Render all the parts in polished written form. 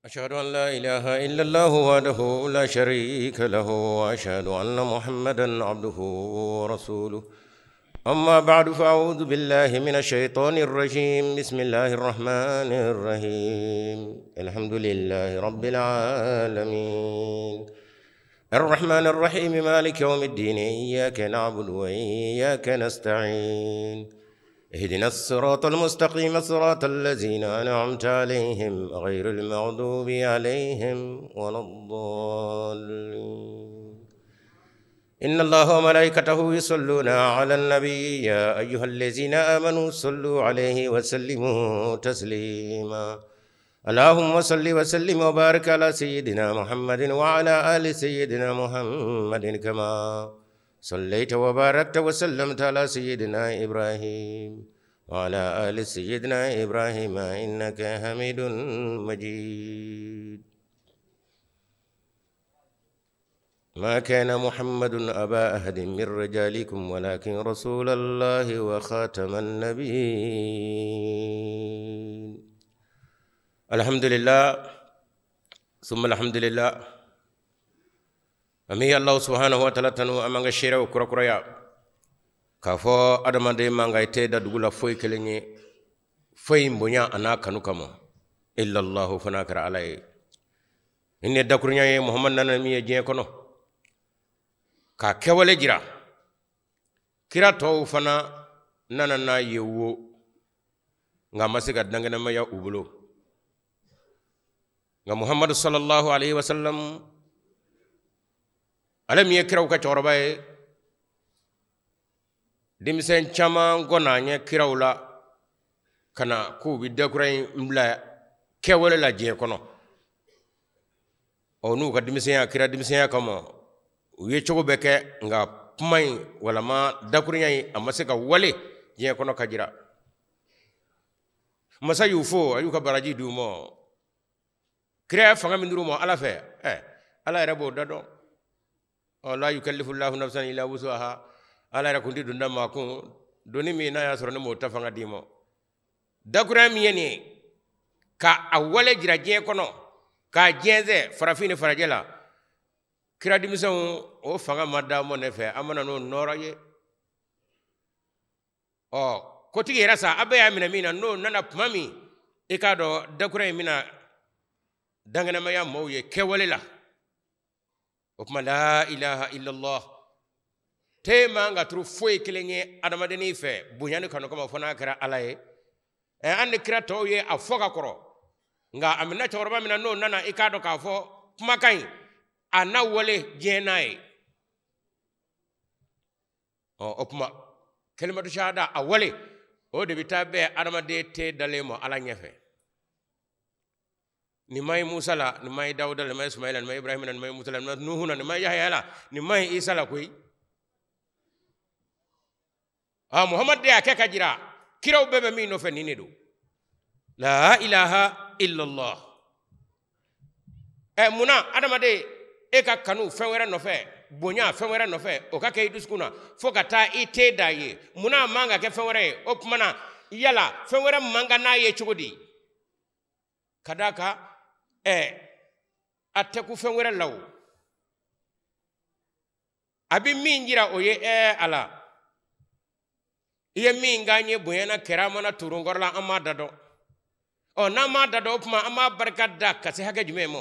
أشهد أن لا إله إلا الله وحده لا شريك له وأشهد أن محمدا عبده ورسوله. أما بعد، فأعوذ بالله من الشيطان الرجيم. بسم الله الرحمن الرحيم. الحمد لله رب العالمين الرحمن الرحيم مالك يوم الدين إياك نعبد وإياك نستعين اهدنا الصراط المستقيم صراط الذين أنعمت عليهم غير المغضوب عليهم ولا الضالين. إن الله وملائكته يصلون على النبي يا أيها الذين آمنوا صلوا عليه وسلموا تسليما. اللهم صل وسلم وبارك على سيدنا محمد وعلى آل سيدنا محمد كما صليت وباركت وسلمت على سيدنا إبراهيم وعلى آل سيدنا إبراهيم إنك حميد مجيد. ما كان محمد أبا أحد من رجالكم ولكن رسول الله وخاتم النبيين. الحمد لله ثم الحمد لله. أمي الله سبحانه وتعالى تنو أمانغ شيرا وكرا كريا كافو أدمان دي مانغا يتيدا دغولا فوي كليني فوي مبنيا أنا كانو كما إلا الله فناكر علي إني دكرنيا محمد نانا مي جيه كنو ka kɛwale jira kira tɔw fana nana n'a ye wo nka ma se ka dankɛnɛmaya u bolo. Nka Muhammadu sallallahu alaihi wasallam ale min ye kiraw ka cɛkɔrɔba ye, denmisɛn caman kɔ n'a ɲɛ kiraw la ka na k'u bɛ dakura in bila kɛwale la diɲɛ kɔnɔ. Ɔ n'u ka denmisɛnya kira denmisɛnya kama u ye cogo bɛɛ kɛ, nka kuma in walama dakurunya in a ma se ka wale diɲɛ kɔnɔ ka jira. Masa y'u fo, a y'u ka baraji d'u ma. Kira fanga min d'u ma Ala fɛ, Ala yɛrɛ b'o da dɔn. Ɔ la yukallifu llahu nafsan illa wusaha. Ala yɛrɛ kun ti dunda maa kun doni min n'a y'a sɔrɔ ne m'o ta fanga d'i ma. Dakurunya min ye nin ye ka a wale jira diɲɛ kɔnɔ k'a jɛnsɛn farafin ni farajɛ la, kira denmisɛnw o fanga ma da mɔ ne fɛ, an mana n'o nɔrɔ ye. Ɔ kotigi yɛrɛ sa, a bɛɛ y'a minɛ min na, n'o nana tuma min i k'a dɔn dakura in bɛna dankɛnɛmaya maaw ye kɛwale la. O tuma la ilaha illallah te man ka turu foyi kelen ye adamadennin fɛ bonya ni kanu kama fo n'a kɛra Ala ye. An ni kira tɔw ye a fɔ ka kɔrɔ, nka a minɛ cɛkɔrɔba min na n'o nana i k'a dɔn k'a fɔ kumakan in a na wale diɲɛ n'a ye. Ɔ o tuma kalimatu shahada a wale o de bɛ taa bɛn adamaden te dalen ma Ala ɲɛfɛ. Nin ma ye Musa la, nin ma ye Dawuda la, nin ma ye Sumayila, nin ma ye Ibrahima la, nin ma ye Musa la, nin ma ye Nuhu la, nin ma ye Yahaya la, nin ma ye Isa la koyi. Muhammad de y'a kɛ ka jira kiraw bɛɛ bɛ min nɔfɛ nin de don. La ilaha illallah. Munna adamaden e ka kanu fɛn wɛrɛ nɔfɛ, bonya fɛn wɛrɛ nɔfɛ, o ka kɛ i dusukun na fo ka taa i te da ye? Munna a man ka kɛ fɛn wɛrɛ ye? O tuma na yala fɛn wɛrɛ man kan n'a ye cogo di? Ka d'a kan a tɛ ku fɛn wɛrɛ la o. A bɛ min jira o ye Ala i ye min k'an ye bonya na kɛrama na turunkɔrɔ la, an m'a da dɔn. Ɔ n'an m'a da dɔn, o tuma an b'a barika da ka se hakɛ jumɛn ma?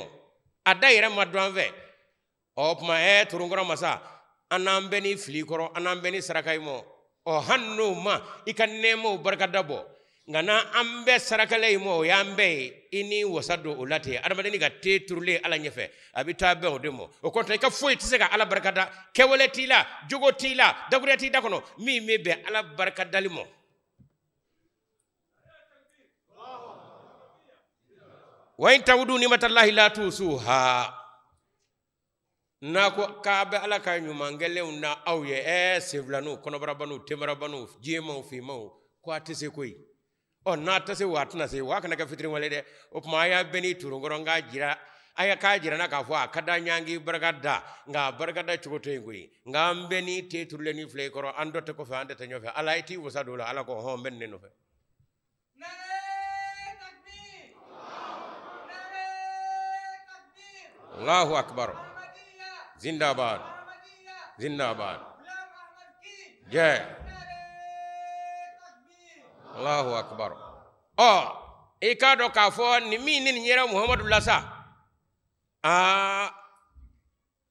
A da yɛrɛ ma dɔn an fɛ. Ɔ tuma turunkɔrɔ masa, an n'an bɛ ni fili kɔrɔ, an n'an bɛ ni saraka yi ma. Ɔ hali n'o ma i ka nɛɛmaw barika da bɔ, nka n'an bɛ sarakala yi ma, o y'an bɛɛ ye. I ni wasa don o la ten. Adamaden ka te turulen Ala ɲɛfɛ, a bɛ taa bɛn o de ma. O kɔrɔ i ka foyi tɛ se ka Ala barika da, kɛwale t'i la, jogo t'i la, dakuruya t'i da kɔnɔ min bɛ bɛn Ala barika dali ma. Wa in tawudu nimatallahi la tusuha. N'a ko k'a bɛ Ala ka ɲumankɛlenw na aw ye, senfilaninw, kɔnɔbarabaniw, tenbarabaniw, jɛmanw, finmanw, ko a tɛ se koyi. Ɔ n'a tɛ se wa a tɛna se wa, a kana kɛ fitiriwale dɛ. O tuma a y'a bɛn ni turunkɔrɔ n k'a jira, a y'a k'a jira n na k'a fɔ a ka d'an ye an k'i barika da, nka a barika da cogo tɛ yen koyi. Nka an bɛɛ ni te turulen ni filɛ i kɔrɔ, an dɔ tɛ kɔfɛ, an tɛ ɲɛfɛ. Ala i t'i wasa don o la. Ala ko hɔn n bɛ nin de nɔfɛ. Allahu akbar. Zindabad. Zindabad. Jai. Allahu akbar. Ɔ, i k'a dɔn k'a fɔ nin min ni nin yera Muhamadu la sa, aa,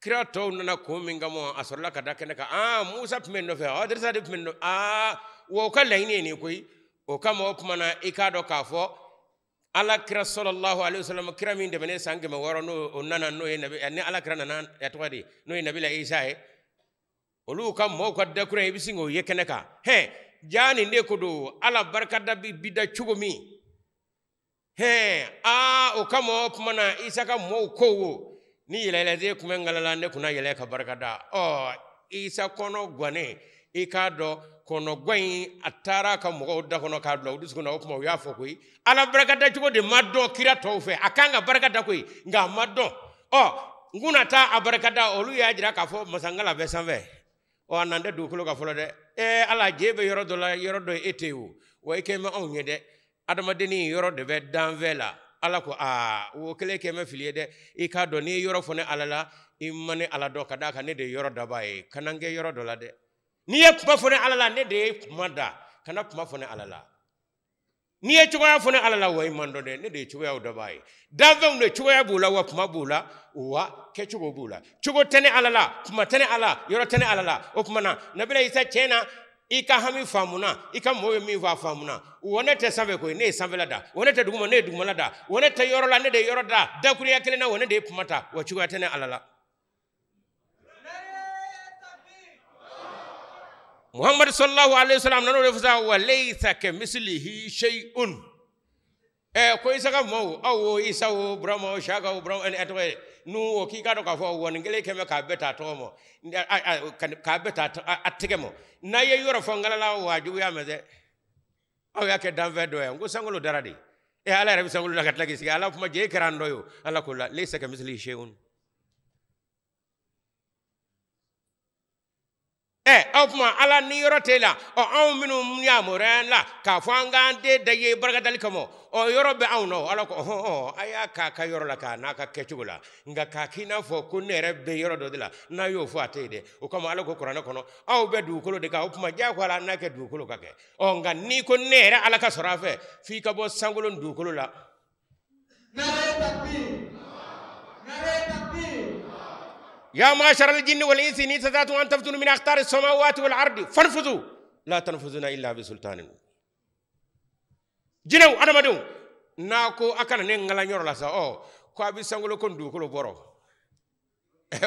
kira tɔw nana kun min kama, a sɔrɔla ka da kɛnɛ kan. Aa, Musa tun bɛ nin nɔfɛ, Idirisa de tun bɛ nin nɔfɛ. Aa, wa o ka laɲini ye nin ye koyi. O kama o tuma na, i k'a dɔn k'a fɔ ala kira sallallahu alaihi wasallam, kira min tɛmɛnen san 600, n'o o nana, n'o ye nabi, ni ala kira nana, a tɔgɔ di, n'o ye nabila Isa ye, olu ka mɔɔw ka dakura, i bɛ sin k'o ye kɛnɛ kan. Hɛn, jaa nin de ko don, ala barikada bi da cogo min. Hɛn, aa, o kama o tuma na, Isa ka mɔɔw ko wo ni yɛlɛyɛlɛden tun bɛ n galala, ne kunna yɛlɛ ka barika da. Ɔ, Isa kɔnɔ gannen, i k'a dɔn kɔnɔguwan in, a taara ka mɔgɔw da kɔnɔ k'a bila u dusukun na. O tuma u y'a fɔ koyi, ala barika da cogo de ma dɔn kira tɔw fɛ. A kan ka barika da koyi, nka a ma dɔn. Ɔ, n kunna taa a barika da, olu y'a jira k'a fɔ masangala bɛ sanfɛ. Ɔ, a nan tɛ dugukolo kan fɔlɔ dɛ. Ee ala, je bɛ yɔrɔ dɔ la, yɔrɔ dɔ e tɛ yen o, wa i kɛ bɛ anw ye dɛ. Adamadennin yɔrɔ de bɛ danfɛn la. Ala ko aa, o kelen kɛ bɛ fili ye dɛ. I k'a dɔn n'i ye yɔrɔ fɔ ne ala la, i ma ne ala dɔn, ka d'a kan ne de ye yɔrɔ dabaa ye. Kana n kɛ yɔrɔ dɔ la dɛ. N'i ye kuma fɔ ne ala la, ne de ye kuma da. Kana kuma fɔ ne ala la. N'i ye cogoya fɔ ne ala la, wa i man dɔn dɛ. Ne de ye cogoyaw dabaa ye. Danfɛnw de cogoya b'u la, wa kuma b'u la, wa kɛcogo b'u la. Cogo tɛ ne ala la, kuma tɛ ne ala la, yɔrɔ tɛ ne ala la. O tuma na, nabila Isa, tiɲɛ na, i ka hami faamuna, i ka mɔgɔw ye min fɔ a faamuna. Wa ne tɛ sanfɛ koyi, ne ye sanfɛla da. Wa ne tɛ duguma, ne ye dugumala da. Wa ne tɛ yɔrɔ la, ne de ye yɔrɔ da. Dakuruya kelen na, wa ne de ye kuma ta, wa cogoya tɛ ne ala la. Muhammad sallallahu alaihi wasallam nan'o de fɔ sa, wa laysa kamislihi shay'un. Ko Isa ka mɔɔw, aw o Isa o Burama o Shaka o Burama, ɛ tɔgɔ ye nu o, k'i k'a dɔn k'a fɔ wa nin kelen kɛmɛ k'a bɛɛ ta tɔgɔ ma, k'a bɛɛ ta a tɛgɛ ma. N'a ye yɔrɔ fɔ n galala, wa juguya mɛn dɛ. Aw y'a kɛ danfɛn dɔ ye, n ko sankolo dara de. Ala yɛrɛ bɛ sankolo la ka tila k'i sigi. Ala kuma jɛ, e kɛra an dɔ ye o. Ala ko la laysa kamislihi shay'un. Aw kuma ala ni yɔrɔ t'e la. Ɔ, anw minnu yamaruya la k'a fɔ an k'an den da ye barikadali kama, ɔ, yɔrɔ bɛ anw na. Ala ko ɔhɔn, ɔ, a y'a k'a ka yɔrɔ la k'a n'a ka kɛcogo la, nka k'a k'i n'a fɔ ko ne yɛrɛ bɛ yɔrɔ dɔ de la, n'a y'o fɔ a tɛ yen dɛ. O kama ala ko kuranɛ kɔnɔ, aw bɛ dugukolo de kan, o kuma diyagoya la n'a kɛ dugukolo ka kɛ. Ɔ, nka n'i ko ne yɛrɛ ala ka sɔrɔ a fɛ, f'i ka bɔ sankolo ni dugukolo la. يا معشر الجن والإنس إن استطعتم أن تنفذوا من أقطار السماوات والأرض فانفذوا لا تنفذون إلا بسلطان. Jinɛw, adamadenw, n'a ko a kana ne ŋala yɔrɔ la sa, ɔ, ko a bɛ sankolo ko dugukolo bɔrɔ,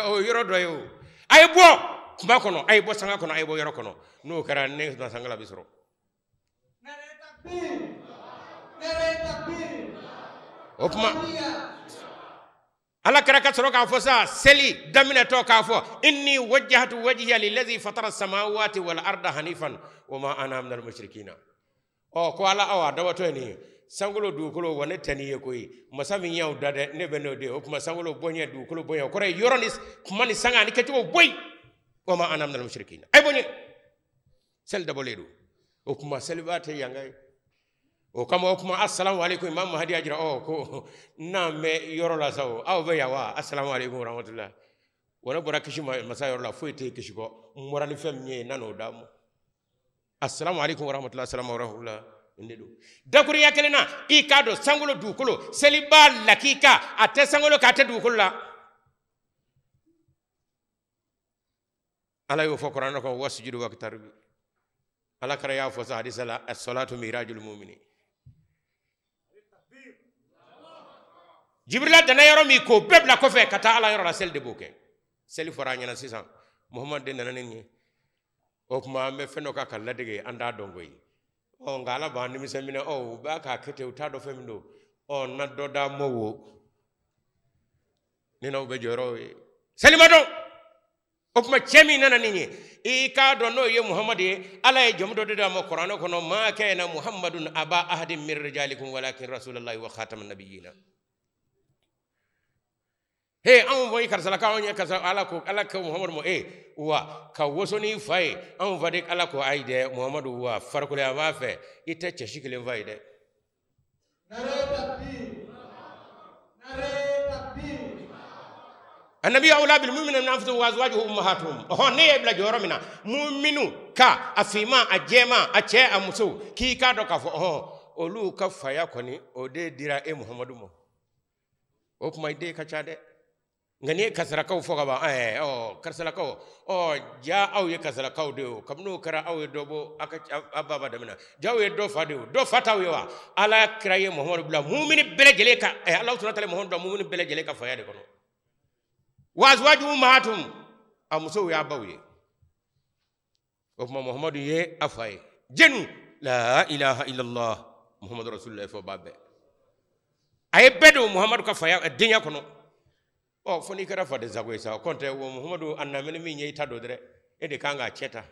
o yɔrɔ dɔ ye o. A ye bɔ kuma kɔnɔ, a ye bɔ sanga kɔnɔ, a ye bɔ yɔrɔ kɔnɔ. N'o kɛra, ne na sangala bɛ sɔrɔ. O kuma ala kɛra ka sɔrɔ k'a fɔ sa, seli daminɛtɔ k'a fɔ inni wajjahtu wajhiya lillazi fatara samawati wal arda hanifan wa ma ana minal mushrikina. Ɔ, ko ala, aw a dabɔtɔ ye nin ye, sankolo dugukolo, wa ne tɛ nin ye koyi. Masa min y'aw da dɛ, ne bɛ n'o de ye. O tuma sankolo bɔɲɛ, dugukolo bɔɲɛ, o kɔrɔ ye yɔrɔ ni kuma ni sanga ani kɛcogo boyi. Wa ma ana minal mushrikina. A ye bɔ n ye, seli dabɔlen don. O tuma seliba tɛ yanga ye. O kama o kuma assalamu alaikum, imam Mahdi y'a jira, ɔ, ko n'an bɛ yɔrɔ la sa o, aw bɛ yan wa? Assalamu alaikum warahmatullah. Wa ne bɔra kisi masa yɔrɔ la, foyi tɛ kisi kɔ. N bɔra ni fɛn min ye, n nan'o d'a ma. Assalamu alaikum warahmatullah, assalamu warahmatullah. Nin de don. Dakurunya kelen na, i k'a dɔn sankolo dugukolo, seliba lakika, a tɛ sankolo kan, a tɛ dugukolo la. Ala y'o fɔ kuranɛ kɔnɔ, wasujudu waqtaribi. Ala kɛra y'a fɔ sa hadisa la, as-salatu mirajul mu'minin. Jibrila danna yɔrɔ min, k'o bɛɛ bila kɔfɛ ka taa ala yɔrɔ la, seli de b'o kɛ. Seli fɔra a ɲɛna sisan, Muhamadu de nana ni nin ye. O tuma an bɛ fɛn dɔ kan ka ladege, an t'a dɔn koyi. Ɔ, nka ala b'an nimisɛn minɛ. Ɔ, u b'a k'a kɛ ten, u t'a dɔn fɛn min don. Ɔ, na dɔ d'a ma wo, ne n'aw bɛ jɔyɔrɔ ye. Seli ma dɔn. O tuma cɛ min nana nin ye, i k'a dɔn n'o ye Muhamadu ye, ala ye jamu dɔ de d'a ma kuranɛ kɔnɔ, ma kana Muhammadun aba ahadin min rijalikum walakin rasulallahi wa khataman nabiyina. He, anw fɔ i karisa la k'anw ye karisa, ala ko, ala ko Muhamadu ma, e wa ka woso n'i fa ye, anw fa de. Ala ko ayi dɛ, Muhamadu, wa farikolo yan b'a fɛ, i tɛ cɛ si kelen fa ye dɛ. Annabi awla bil mu'minina min anfusihim wa azwajuhum ummahatuhum. Ɔhɔn, ne ye bila jɔyɔrɔ min na, muminu ka a finman, a jɛman, a cɛ, a muso, k'i k'a dɔn k'a fɔ ɔhɔn olu ka faya kɔni o de dira e Muhamadu ma. O tuma i den ka ca dɛ. Nka n'i ye karisarakaw fɔ ka ban, ɛɛ ɔ karisalakaw, ɔ ja aw ye karisalakaw de ye o, kabini o kɛra aw ye dɔ bɔ aw ka aw ba daminɛ, ja aw ye dɔ fa de ye o, dɔ fa t'aw ye wa? Ala kira ye Muhamadu bila mumini bɛɛ lajɛlen ka, Ala subahana taala ye Muhamadu bila mumini bɛɛ lajɛlen ka faya de kɔnɔ. Wa azwajuhum ummahatuhum, a musow y'a baw ye. O tuma Muhamadu ye a fa ye. Jɛnu la ilaha illallah Muhamadu rasulullah fɔ ba bɛɛ. A ye bɛɛ don Muhamadu ka faya denya kɔnɔ. Ɔ fo n'i kɛra faden sago ye sa, o kɔn tɛ wa Muhamadu a namini min ye i ta don dɛ, e de kan k'a cɛ ta.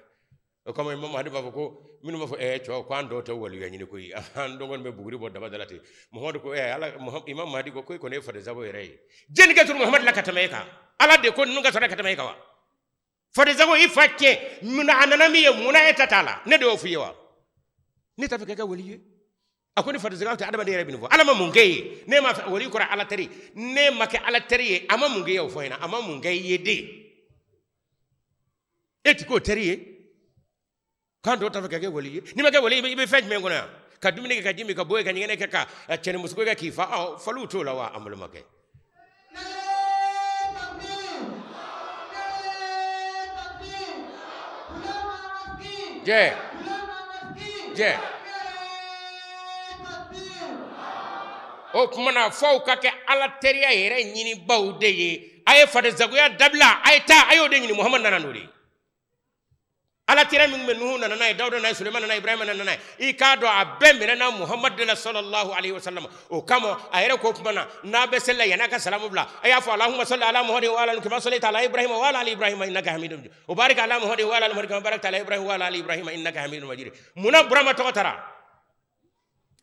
O kama Imam Mahdi b'a fɔ ko minnu b'a fɔ cɛw ko an dɔw tɛ waliya ɲini koyi, an dɔgɔnin bɛ buguri bɔ daba da la ten. Muhamadu ko Ala, Imam Mahdi ko e kɔni ye faden sago yɛrɛ ye. Jɛnni ka turu Muhamadu la ka tɛmɛ e kan? Ala de ko ninnu ka sɔrɔ ka tɛmɛ e kan wa? Faden sago i fa cɛ, munna a nana min ye, munna e ta t'a la? Ne de y'o f'i ye wa? Ne t'a fɛ ka kɛ wali ye. A ko ni faden sago tɛ adamaden yɛrɛ bɛ nin fɔ. Ala ma mun k'e ye? Ne ma fɛ wali kɔrɔ Ala teri. Ne ma kɛ Ala teri ye, a ma mun k'e ye o fɔ ɲɛna, a ma mun kɛ i ye de. E ti k'o teri ye? K'an dɔw t'a fɛ ka kɛ wali ye. N'i ma kɛ wali ye, i bɛ fɛn jumɛn kɔnɔ yan? Ka dumuni kɛ, ka ji min, ka bɔ yen, ka ɲɛgɛnɛ kɛ, ka cɛnimuso kɛ k'i fa. Ɔ faliw t'o la wa an balimakɛ? Jɛ. Jɛ. O tuma na f'aw ka kɛ Ala teriya yɛrɛ ɲinibaw de ye. A ye fadensagoya dabila, a ye taa, a y'o de ɲini. Muhamadu nana n'o de ye. Ala teriya min bɛ Nuhu nana n'a ye, Dawuda nana ye, Sulemana nana ye, Ibrahima nana n'a ye. I k'a dɔn a bɛɛ minɛna Muhamadu de la sallallahu alayhi wa sallam. O kama a yɛrɛ ko tuma na n'a bɛ seli la yan'a ka salamu bila, a y'a fɔ Allahumma salli ala Muhammadin wa ala kama sallaita ala Ibrahima wa ala ali Ibrahima innaka hamidun majid. Wa barik ala Muhammadin wa ala ali Muhammadin kama barakta ala Ibrahima wa ala ali Ibrahima innaka hamidun majid. Munna Burama tɔgɔ tara?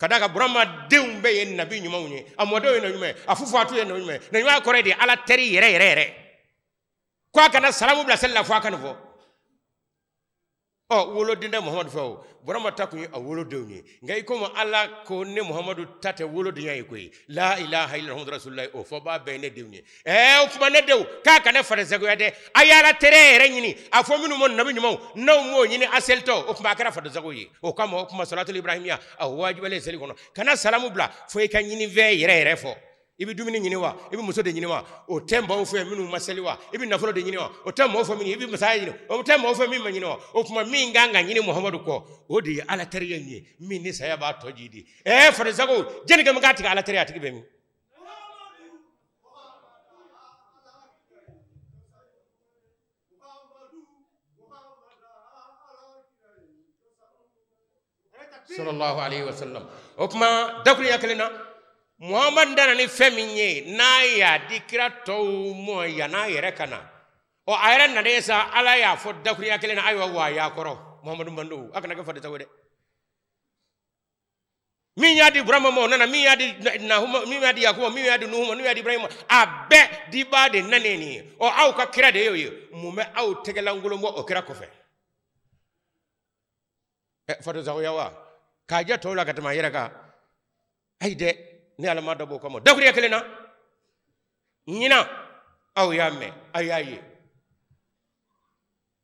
Ka d'a kan Burama denw bɛɛ ye nabi ɲumanw ye, a mɔdenw ye nabi ɲuman ye, a fufatu ye nabi ɲuman ye. Nabi ɲuman kɔrɔ ye de Ala teri yɛrɛ yɛrɛ yɛrɛ. Ko a kana salamu bila seli la fo a ka nin fɔ. Ɔ woloden tɛ Muhamadu fɛ o, Burama ta kun ye a wolodenw ye. Nka i komi Ala ko ne Muhamadu ta tɛ wolodenya ye koyi, la ilaha illallah Muhammadu rasulullah, o fɔbaa bɛɛ ye ne denw ye. O tuma ne denw k'a kana fadensagoya dɛ, a ye Ala teriya yɛrɛ ɲini. A fɔ minnu ma nabi ɲumanw, n'aw m'o ɲini a selitɔ, o tuma a kɛra fadensago ye. O kama o tuma salatul ibrahimiya a wajibalen seli kɔnɔ, kana salamu bila fo i ka ɲinifɛn yɛrɛ yɛrɛ fɔ. I bɛ dumuni ɲini wa? I bɛ muso de ɲini wa? O tɛ maaw fɛ minnu ma seli wa? I bɛ nafolo de ɲini wa? O tɛ maaw fɛ min, i bɛ masaya ɲini, o tɛ maaw fɛ min ma ɲini wa? O tuma min kan ka ɲini Muhamadu kɔ, o de ye Ala teriya in ye, min ni saya b'a tɔ jidi. Fadensago, jɛnni kɛ min k'a tigɛ Ala teriya, a tigi bɛ min? Sallallahu alayhi wa sallam. O tuma dakurunya kelen na, Muhamadu nana ni fɛn min ye n'a y'a di kira tɔw ma yann'a yɛrɛ ka na. Ɔ a yɛrɛ nana sa, Ala y'a fɔ dakurunya kelen na, ayiwa wa y'a kɔrɔ Muhamadu mando, a kana kɛ fadensago dɛ. Min y'a di Burama ma o nana, min y'a di Nahuma, min y'a di Yakuba, min y'a di Nuhu ma, min y'a di Ibrahima, a bɛɛ dibaa de nanen nin ye. Ɔ aw ka kira de y'o ye, mun bɛ aw tɛgɛlankolon bɔ o kira kɔfɛ? Fadensagoya wa? K'a jɛ tɔw la ka tɛmɛ a yɛrɛ kan. Ayi dɛ, ne Ala ma dabɔ o kama. Dakurunya kelen na, ɲinan aw y'a mɛn, aw y'a ye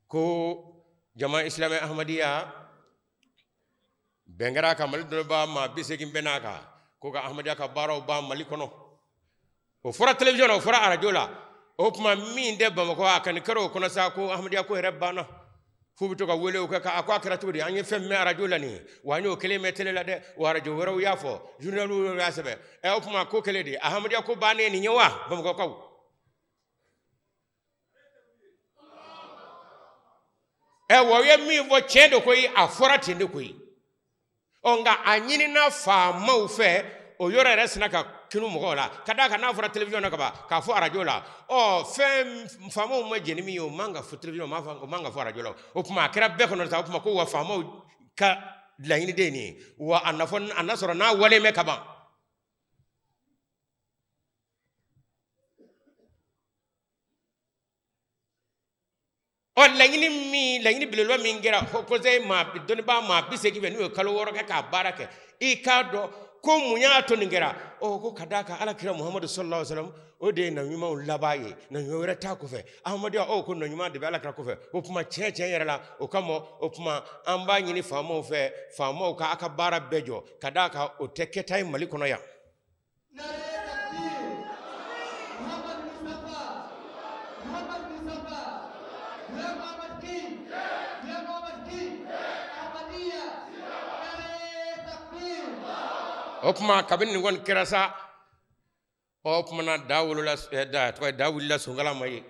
ko jama isilamɛ Ahmadiyya bɛn kɛra a kan, Mali dɔnnibaa maa 80 bɛnn'a kan ko ka Ahmadiyya ka baaraw ban Mali kɔnɔ. O fɔra télévision na, o fɔra arajo la. O tuma min tɛ Bamakɔ, a kɔni kɛra o kɔnɔ sa ko Ahmadiyya ko yɛrɛ banna. F'u bɛ to ka wele o kɛ a ko a kɛra cogo di, an ye fɛn mɛn arajo la nin ye, wa an y'o kelen mɛn télé la dɛ, wa arajo wɛrɛw y'a fɔ, journal wɛrɛw y'a sɛbɛn. O tuma ko kelen de, Ahmadiyya ko bannen nin ye wa Bamakɔkaw? Wa u ye min fɔ tiɲɛ de koyi, a fɔra ten de koyi. Ɔ nka a ɲinina faamaw fɛ, o yɔrɔ yɛrɛ sina ka kinu mɔgɔw la, ka d'a kan n'a fɔra télévision na ka ban, k'a fɔ arajo la, ɔ fɛn faamaw ma jɛn ni min ye, o man ka fɔ télévision, o man ka fɔ arajo la. O tuma a kɛra bɛɛ kɔnɔ sa, o tuma ko wa faamaw ka laɲini de ye nin ye, wa a nafa a n'a sɔrɔ n'a wale mɛn ka ban. Ɔ laɲini min, laɲini belebeleba min kɛra Haut Conseil maa dɔnnibaa maa 80 fɛ, n'u ye kalo 6 kɛ k'a baara kɛ, i k'a dɔn Ko mun y'a to nin kɛra? Ɔ ko ka d'a kan ala kira Muhamadu sallallahu alaihi wasallam o de ye nabiɲumanw laban ye, nabiɲuman wɛrɛ t'a kɔfɛ. Ahmadiyya o ko nabiɲuman de bɛ ala kira kɔfɛ. O tuma tiɲɛ tiɲɛ yɛrɛ la o kama o tuma an b'a ɲini faamaw fɛ, faamaw ka a ka baara bɛɛ jɔ ka d'a kan o tɛ kɛta ye Mali kɔnɔ yan. O tuma kabini nin kɔni kɛra sa, o tuma na da wolola da tɔgɔ da wulila sonkala ma ye.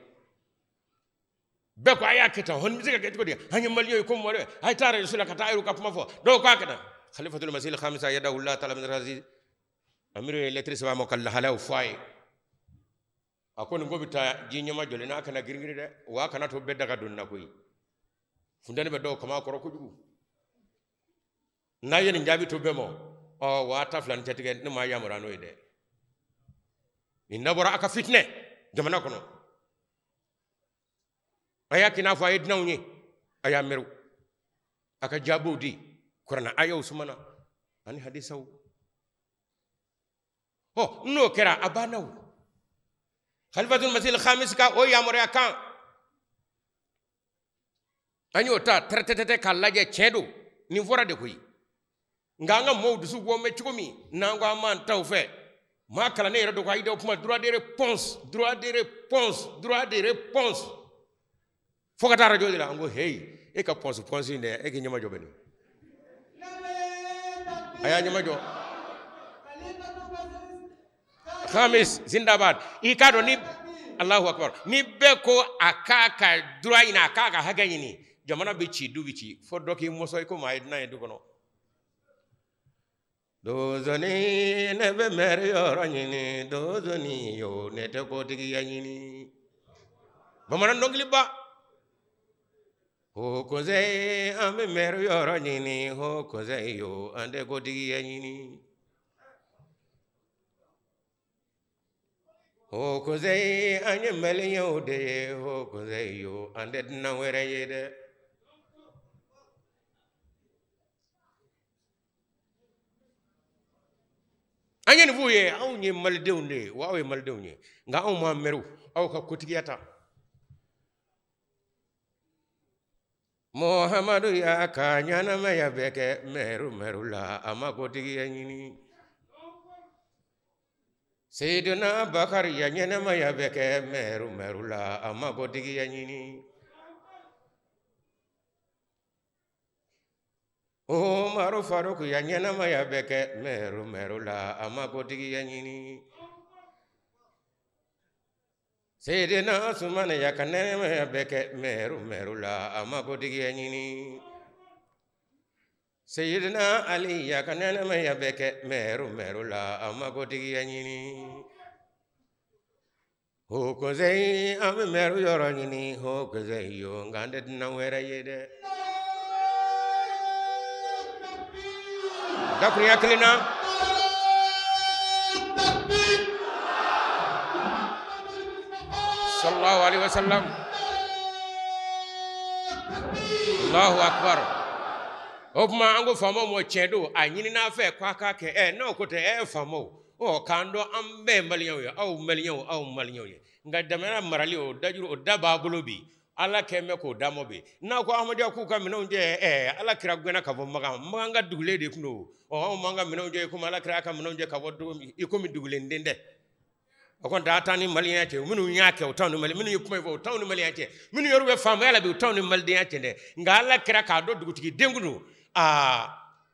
Bɛɛ ko a y'a kɛ tan, hɔn bɛ se ka kɛ cogo di? An ye maliyɛnw ye ko mɔgɔ a ye taa arajo la ka taa yɛrɛ ka kuma fɔ. Dɔw k'a kɛ tan. Khalifatul Masih Khamisa yadahullah ta'ala min razi amiru ye lɛtiri sɛbɛn a ma ka lahalayaw fɔ a ye. A ko nin ko bɛ taa ji ɲɛma jɔlen n'a kana girin girin dɛ, wa a kana to bɛɛ da ka don nin na koyi. Funteni bɛ dɔw kama kɔrɔ kojugu. N'a ye nin jaabi to bɛɛ ma, ɔ wa ta fila ni cɛtigɛ ne ma yamaruya n'o ye dɛ. Nin dabɔra a ka fitinɛ jamana kɔnɔ. A y'a k'i n'a fɔ a ye dunanw ye, a y'a mɛriw a ka jaabiw di kuranɛ ayaw sumana ani hadisaw. Ɔ n'o kɛra a banna o. Khalifatul Masih Khamis ka o yamaruya kan an y'o ta tɛrɛtɛtɛ k'a lajɛ, tiɲɛ don nin fɔra de koyi. Nka an ka mɔɔw dusu bɔ mɛn cogo min n'an ko an b'an taw fɛ, maa kalannen yɛrɛ dɔ ko ayi dɛ, o kuma droit de réponse, droit de réponse, droit de réponse fo ka taa arajo de la. An ko heyi, e ka pɔnsi pɔnsi in dɛ, e k'i ɲɛmajɔ bɛ nin. A y'a ɲɛmajɔ. Khamis Zindabad, i k'a dɔn ni Allahu akbar, ni bɛɛ ko a k'a ka droit ɲini, a k'a ka hakɛ ɲini, jamana bɛ ci, du bɛ ci, fo dɔ k'i mɔsɔn i komi a ye dunan ye du kɔnɔ. Dozoni ne bɛ mɛri yɔrɔ ɲini, dozoni yo ne tɛ kotigiya ɲini. Bamanan dɔnkiliba. Ho conseil an bɛ mɛri yɔrɔ ɲini, ho conseil yo an tɛ kotigiya ɲini. Ho conseil an ye maliyɛnw de ye, ho conseil yo an tɛ dunan wɛrɛ ye dɛ. An ye nin f'u ye, anw ye malidenw de ye, wa aw ye malidenw ye, nka anw m'an mɛriw aw ka kotigiya ta. Muhamadu y'a ka ɲɛnamaya bɛɛ kɛ mɛru mɛru la, a ma kotigiya ɲini. Seyidina Bakari ya ɲɛnamaya bɛɛ kɛ mɛru mɛru la, a ma kotigiya ɲini. Umaru Faruku ya ɲɛnamaya bɛɛ kɛ mɛru mɛru la, a ma kotigiya ɲini. Seyidina Usumana ya ka ɲɛnamaya bɛɛ kɛ mɛru mɛru la, a ma kotigiya ɲini. Seyidina Ali ya ka ɲɛnamaya bɛɛ kɛ mɛru mɛru la, a ma kotigiya ɲini. Ho conseil an bɛ mɛru yɔrɔ ɲini, ho conseil yo nka an tɛ dunan wɛrɛ ye dɛ. Dakurunya kelen na. Sallallahu alaihi wasallam. Allahu akbar. O tuma an ko faamaw ma tiɲɛ don, a ɲinin'a fɛ k'a k'a kɛ, ɛ n'aw ko tɛ, ɛ faamaw, ɔ k'an dɔn an bɛɛ maliyɛnw ye, aw maliyɛnw, aw maliyɛnw ye. Nka jamana marali o dajuru o da b'a bolo bi, ala kɛn bɛ k'o d'a ma bi. N'a ko Ahmadiyya k'u ka minɛnw jɛ, ɛ ala kira gɛnna ka bɔ Makan, Makan ka dugulen de tun don. Ɔ anw m'an ka minɛnw jɛ komi ala kira ka minɛnw jɛ ka bɔ dugu i komi dugulen den dɛ. O kɔni tɛ a t'an ni maliyɛnya cɛ, minnu y'a kɛ o t'anw ni mali, minnu ye kuma in fɔ o t'anw ni maliyɛnya cɛ, minnu yɛrɛ bɛ faamaya la bi o t'anw ni malidenya cɛ dɛ. Nka ala kira k'a dɔn dugutigi den kun don. Aa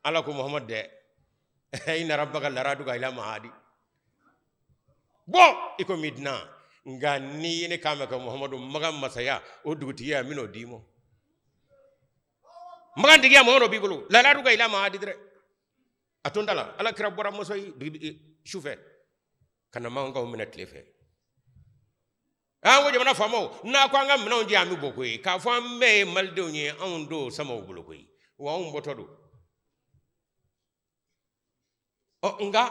ala ko Muhamadu dɛ, inna rabbaka laraduka ila mahadi. Bɔn i komi dunan, nka n'i ye ne kan mɛn ka Muhamadu Makan masaya o dugutigiya n bɛn'o d'i ma. Makan tigiya mɔgɔ dɔ b'i bolo, laraduka ila mahadi dɛ. A to n ta la, ala kira bɔra mɔsɔ yi su fɛ ka na Makankaw minɛ tile fɛ. An ko jamana faamaw, n'a ko an ka minɛnw di an bɛ bɔ koyi, k'a fɔ an bɛɛ ye malidenw ye, anw don samaw bolo koyi, wa anw bɔtɔ don. Ɔ nka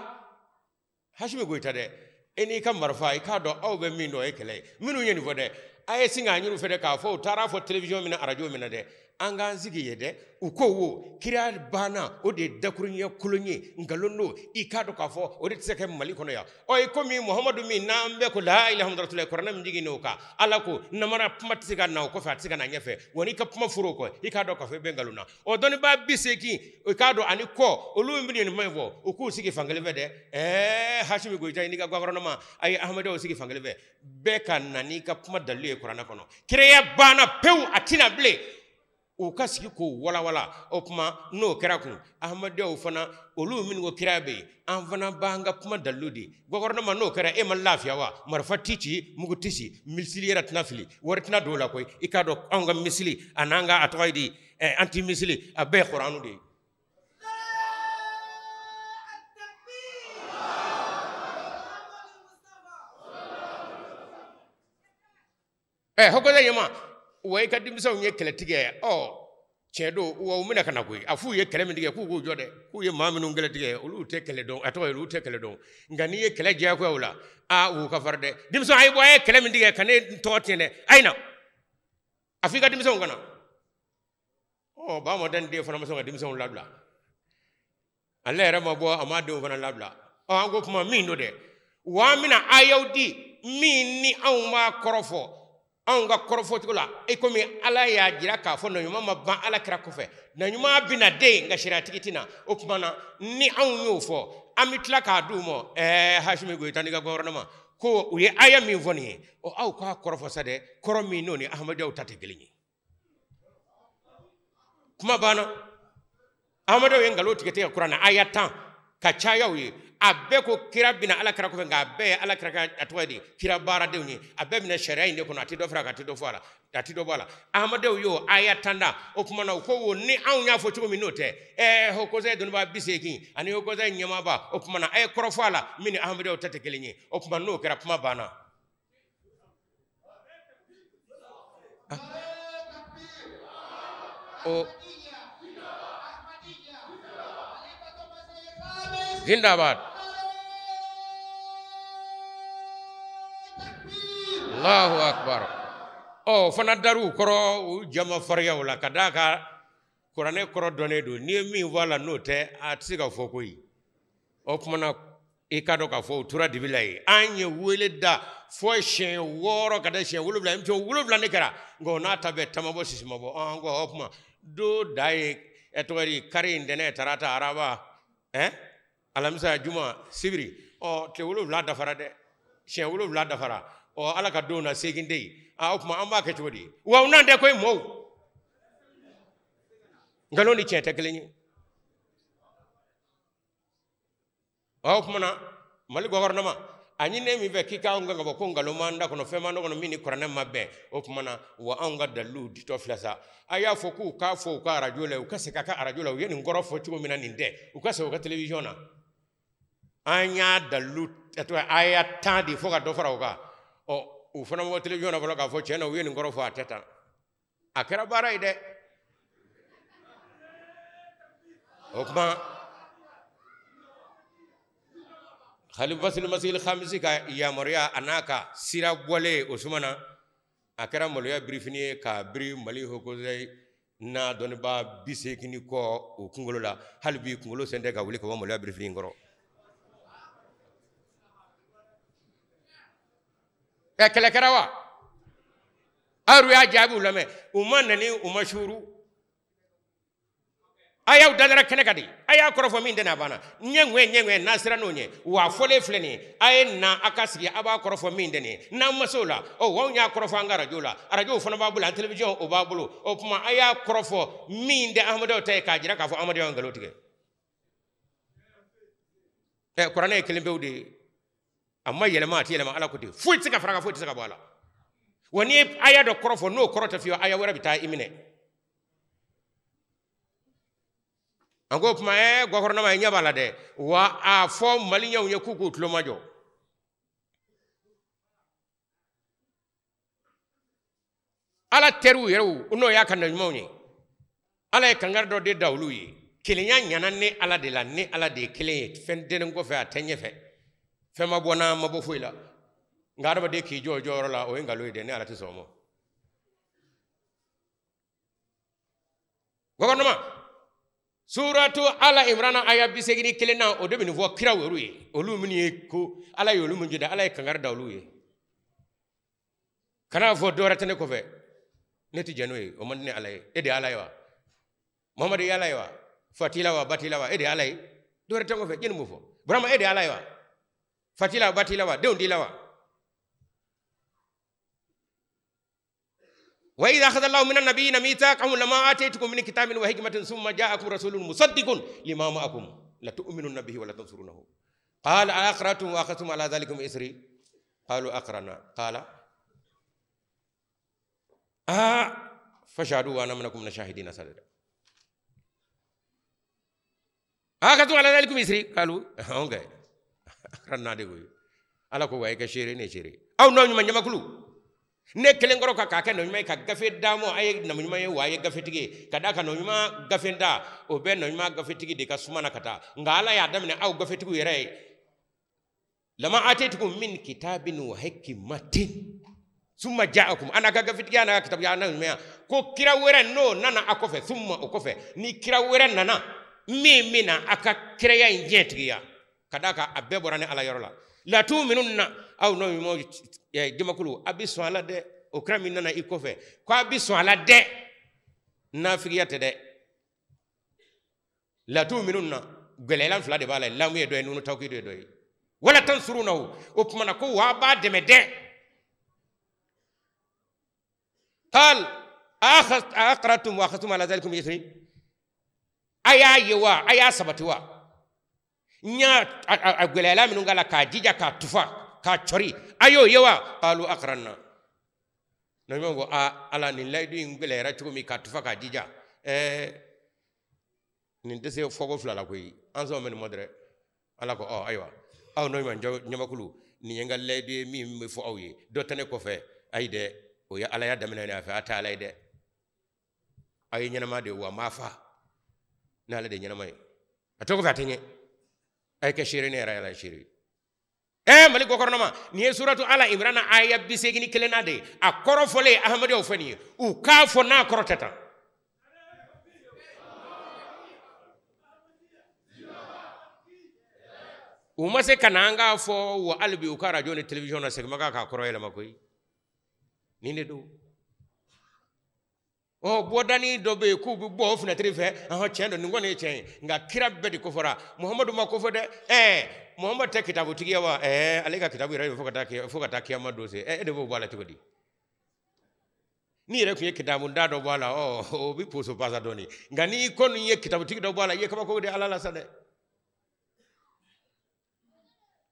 Hasimi Goyita dɛ, e n'i ka marifa i k'a dɔn aw bɛ min dɔn o ye kɛlɛ ye. Minnu ye nin fɔ dɛ, a ye sin k'a ɲini u fɛ dɛ k'a fɔ u taara fɔ télévision min na arajo min na dɛ, An k'an sigi ye dɛ. U ko wo kira banna, o de ye dakuruɲɛ kolon ye, nkalon don. I k'a dɔn k'a fɔ o de tɛ se ka kɛ Mali kɔnɔ yan. Ɔ i komi Muhamadu min n'an bɛɛ ko la ilaha illallah, kuranɛ min jiginnen o kan, Ala ko namara kuma tɛ se ka na o kɔfɛ, a tɛ se ka na ɲɛfɛ. Wa n'i ka kuma fɔra o kɔ, i k'a dɔn k'a fɔ i bɛ nkalon na. Ɔ dɔnnibaa 80, i k'a dɔn ani kɔ, olu min bɛ nin kuma in fɔ, u k'u sigi fankelen fɛ dɛ. Hasimi Goyita n'i ka gouvernement, a ye Ahmadiyyaw sigi fankelen fɛ. Bɛɛ ka na n'i ka kuma dalilu ye kuranɛ kɔnɔ. Kiraya banna pewu, a tɛna bilen. U ka sigi k'o walawala. O tuma n'o kɛra kun, Ahmadiyyaw fana olu minnu ko kira bɛ yen, an fana b'an ka kuma dalilu di. Gouvernement n'o kɛra, e ma lafiya wa? Marifa ti ci, mugu ti ci, misili yɛrɛ tɛna fili, wari tɛna don o la koyi. I k'a dɔn anw ka misili a n'an ka a tɔgɔ ye di, anti misili, a bɛɛ ye kuranu de ye. Hɔkɔlɛ ɲɛma, wa i ka denmisɛnw ye kɛlɛtigɛ. Ɔ tiɲɛ don, wa u bɛna ka na koyi. A f'u ye kɛlɛ min tigɛ, k'u k'u jɔ dɛ, k'u ye maa minnu kɛlɛ tigɛ, olu tɛ kɛlɛ dɔn, a tɔgɔ ye olu tɛ kɛlɛ dɔn. Nka n'i ye kɛlɛ diyagoya o la, aa u ka fari dɛ. Denmisɛnw a ye bɔ, a ye kɛlɛ min tigɛ ka ne tɔgɔ tiɲɛ dɛ, a ye na. A f'i ka denmisɛnw ka na. Ɔ ba mɔden den fana ma sɔn ka denmisɛnw labila. Ale yɛrɛ ma bɔ, a m'a denw fana labila. Ɔ an ko kuma min don dɛ, wa an bɛna ayaw di min ni anw b'a kɔrɔ fɔ. Anw ka kɔrɔfɔ cogo la, i komi Ala y'a jira k'a fɔ naɲuman ma ban Ala kira kɔfɛ, naɲuman bɛna den nka sariyatigi tɛna. O tuma na ni anw y'o fɔ, an bɛ tila k'a d'u ma. Hasimi Goyita n'i ka gouvernement ko u ye aya min fɔ nin ye, ɔ aw k'a kɔrɔfɔ sa dɛ, kɔrɔ min n'o ni Ahmadiyyaw ta tɛ kelen ye. Kuma banna. Ahmadiyyaw ye nkalon tigɛ tigɛ kuranɛ aya 10 ka caya u ye. A bɛɛ ko kira bɛna Ala kira kɔfɛ, nka a bɛɛ ye Ala kira ka a tɔgɔ ye di, kira baaradenw ye. A bɛɛ bɛna sariya in de kɔnɔ, a tɛ dɔ fara a kan, a tɛ dɔ fɔ a la, a tɛ dɔ bɔ a la. Ahmadiyyaw y'o aya 10 da. O tuma na u ko wo ni anw y'a fɔ cogo min n'o tɛ, Haut Conseil dɔnnibaa 80 ani Haut Conseil ɲɛmaaba, o tuma na a ye kɔrɔ fɔ a la min ni Ahmadiyyaw ta tɛ kelen ye. O tuma n'o kɛra, kuma banna. O Zindabad. Allahu akbar. Ɔ fana dar'u kɔrɔ u jama fariyaw la ka d'a kan kuranɛ kɔrɔ dɔnnen don. N'i ye min fɔ a la n'o tɛ, a tɛ se ka fɔ koyi. O tuma na i k'a dɔn k'a fɔ u tora dibi la yen. An ye wele da fɔ siɲɛ 6 ka taa siɲɛ 7, émission 7 de kɛra. Nka o n'a ta bɛɛ tama bɔ sisi ma bɔ. An ko o tuma do da ye tɔgɔ di, kari, ntɛnɛn, tarata, araba, alamisa, juma, sibiri. Ɔ tile 7 dafara dɛ, siɲɛ 7 dafara. Ɔ Ala ka don na 8 tɛ yen. O tuma an b'a kɛ cogo di? Wa u n'an tɛ koyi mɔɔw. Nkalon ni tiɲɛ tɛ kelen ye. O tuma na Mali gouvernement a ɲininen min fɛ k'i k'anw kan ka bɔ ko nkalon m'an da kɔnɔ, fɛn m'an da kɔnɔ min ni kuranɛ ma bɛn. O tuma na wa anw ka daliluw ditɔ filɛ sa. A y'a fɔ k'u k'a fɔ u ka arajo la, u ka segin a ka arajo la, u ye nin kɔrɔ fɔ cogo min na nin tɛ, u ka segin u ka télévision na. An y'a dalilu aya 10 di fo ka dɔ fara o kan. Ɔ u fana bɔ télévision na fɔlɔ k'a fɔ tiɲɛ na u ye nin kɔrɔ fɔ, a tɛ tan. A kɛra baara ye dɛ. O tuma Khalifatul Masih Khamisi ka yamaruya a n'a ka sira bɔlen o sumana, a kɛra maloya birifini ye k'a biri Mali Haut Conseil n'a dɔnnibaa 80 ni kɔ o kunkolo la. Hali bi kunkolo sen tɛ ka wuli ka bɔ maloya birifini in kɔrɔ. Kɛlɛ kɛra wa? Aw y'a jaabiw lamɛn, u ma nani, u ma suuru. A y'aw dadara kɛnɛ kan de, a y'a kɔrɔfɔ min tɛ n'a banna. Ɲɛŋɛ ɲɛŋɛ n'a sera n'o ɲɛ, wa a fɔlen filɛ nin ye, a ye na a ka sigi a b'a kɔrɔfɔ min tɛ nin ye. N'an ma se o la, ɔ anw y'a kɔrɔfɔ an ka arajo la, arajow fana b'a bolo, an télévision o b'a bolo. O tuma a y'a kɔrɔfɔ min tɛ Ahmadiyyaw ta ye k'a jira k'a fɔ Ahmadiyyaw ye nkalon tigɛ. Kuranɛ ye kelen pewu de ye, a ma yɛlɛma, a tɛ yɛlɛma, Ala ko ten. Foyi tɛ se ka fara a kan, foyi tɛ se ka bɔ a la. Wa n'i ye aya dɔ kɔrɔfɔ n'o kɔrɔ tɛ f'i ye, aya wɛrɛ bɛ taa i minɛ. An ko kuma gouvernement ɲɛ b'a la dɛ, wa a fɔ maliyɛnw ye k'u k'u tulo majɔ. Ala teriw yɛrɛw n'o y'a ka naɲumanw ye, Ala ye kangari dɔ de da olu ye. Kelenya ɲana ne Ala de la, ne Ala de ye kelen ye, fɛn tɛ ne kɔfɛ, a tɛ ɲɛfɛ, fɛn ma bɔ n'a ma bɔ foyi la. Nka adamaden k'i jɔ o jɔyɔrɔ la, o ye nkalon ye dɛ, ne Ala tɛ sɔn o ma. Gɔgɔnɔma suratu Ala Imrana aya 81 na o de bɛ nin fɔ kiraw yɛrɛ ye olu minnu ye ko Ala ye olu min jira Ala ye kangari da olu ye kana fɔ dɔ wɛrɛ tɛ ne kɔfɛ ne tɛ jɛn n'o ye o man di ne Ala ye e de ye Ala ye wa Muhamadu ye Ala ye wa Fatila wa Batila wa e de ye Ala ye dɔ wɛrɛ tɛ n kɔfɛ jɛni b'o fɔ Burama e de ye Ala ye wa Fatila wa Batila wa denw d'i la wa وإذا أخذ الله من النبيين ميثاقهم لما آتيتكم من كتاب وحكمة ثم جاءكم رسول مصدق لما معكم لتؤمنن به ولا تنصرونه قال أأقررتم وأخذتم على ذلكم إصري قالوا أقررنا قال فاشهدوا وأنا منكم من الشاهدين سددا أخذتم على ذلكم إصري قالوا أوكي أقررنا ديغوي ala ko wa ka shere ne shere aw no nyuma nyamakulu ne kelen kɔrɔ ka k'a kɛ nɔ ɲuman ye ka gafe d'a ma a ye nɔ ɲuman ye wa a ye gafetigi ye ka d'a kan nɔ ɲuman gafe da o bɛ nɔ ɲuman gafetigi de ka suma na ka taa nka ala y'a daminɛ aw gafetigiw yɛrɛ ye lama ataytukum min kitabin wa hikmatin summa ja'akum ana ka gafetigi ana ka kitabu ana ɲuman ko kira wɛrɛ n'o nana a kɔfɛ summa o kɔfɛ ni kira wɛrɛ nana min bɛna a ka kiraya in diɲɛtigiya ka d'a kan a bɛɛ bɔra ne ala yɔrɔ la la tu'minunna aw n'o ɲuman jamakulu a bɛ sɔn a la dɛ o kira min nana i kɔfɛ ko a bɛ sɔn a la dɛ nafigiya tɛ dɛ la tu'minunna gɛlɛya fila de b'a la lamu ye dɔ ye nunu tawkidu ye dɔ ye wala tansurunahu o tuma na ko wa b'a dɛmɛ dɛ qal aqrartum wa akhadhtum ala dhalikum isri a y'a ye wa a y'a sabati wa n y'a a gɛlɛya minnu k'a la k'a jija k'a tufa k'a cɔri a y'o ye wa qalu aqranna nabi ko a ala nin layidu in gɛlɛyara cogo min k'a tufa k'a jija nin tɛ se fɔko fila la koyi an sɔn bɛ nin ma dɛ ala ko ɔ ayiwa aw n'o ma ɲamakulu nin ye n ka layidu ye min bɛ fɔ aw ye dɔ tɛ ne kɔfɛ ayi dɛ o ye ala y'a daminɛ ne fɛ a tɛ ala ye dɛ aw ye ɲɛnama de ye wa n b'a fa n'ale de ye ɲɛnama ye a tɛ kɔfɛ a tɛ ɲɛ a ye kɛ seere ne yɛrɛ ye seere ye Mali gɔkɔrɔnama nin ye suratu Ala Imrana aya 81 de ye a kɔrɔ fɔlen Ahmadiyyaw fɛ nin ye u k'a fɔ n'a kɔrɔ tɛ tan u ma se ka na an k'a fɔ wa hali bi u ka arajo ni télévision na segin ma k'a kɔrɔ yɛlɛma koyi nin de don ɔ bɔdani dɔ bɛ yen k'u bɛ bɔ o fenêtre fɛ ahɔn tiɲɛ don nin kɔni ye tiɲɛ ye nka kira bɛɛ de kofɔra Muhamadu ma kofɔ dɛ Muhamadu tɛ kitabutigi ye wa ale ka kitabu yɛrɛ bɛ fo ka taa kiyama don se e de b'o bɔ a la cogo di n'i yɛrɛ tun ye kitabu da dɔ bɔ a la ɔ o bɛ poso pasa dɔɔni nka n'i kɔni ye kitabutigi dɔ bɔ a la i ye kabako de ala la sa dɛ